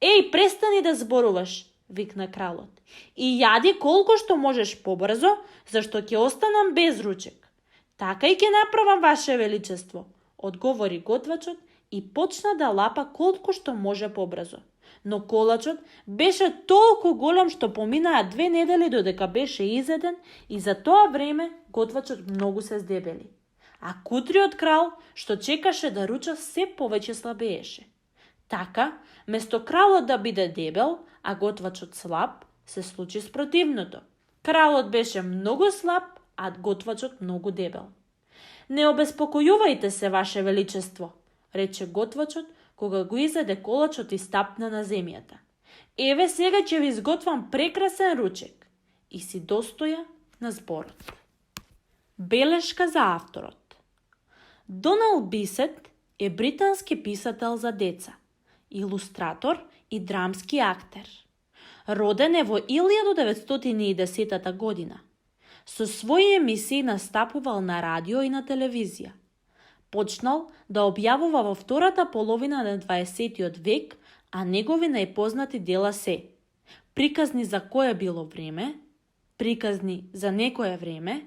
Еј, престани да зборуваш, викна кралот. И јади колку што можеш побрзо, зашто ќе останам без ручек. Така и ќе направам, Ваше Величество, одговори готвачот и почна да лапа колку што може побрзо. Но колачот беше толку голем што поминаа 2 недели додека беше изеден и за тоа време готвачот многу се здебели. А кутриот крал, што чекаше да руча, се повеќе слабееше. Така, место кралот да биде дебел, а готвачот слаб, се случи спротивното. Кралот беше многу слаб, а готвачот многу дебел. Не обеспокојувајте се, ваше величество, рече готвачот, кога го изеде колачот и стапна на земјата. Еве сега ќе ви изготвам прекрасен ручек. И си достоја на зборот. Белешка за авторот. Доналд Бисет е британски писател за деца, илустратор и драмски актер. Роден е во 1910 година. Со своји емисии настапувал на радио и на телевизија. Почнал да објавува во втората половина на 20 век, а негови најпознати дела се Приказни за кое било време, Приказни за некое време,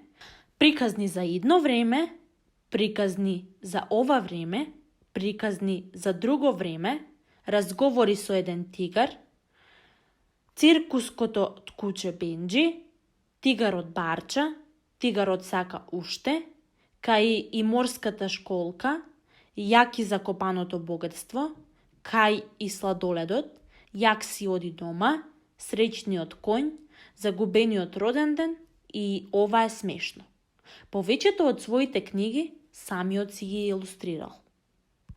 Приказни за идно време, Приказни за ова време, Приказни за друго време, Разговори со еден тигар, Циркуското куче Бенџи, Тигарот Барча, Тигарот сака уште, Кај и морската школка, Јак и закопаното богатство, Кај и сладоледот, Јак си оди дома, Среќниот коњ, Загубениот роденден и Ова е смешно. Повеќето од своите книги самиот си ги илустрирал.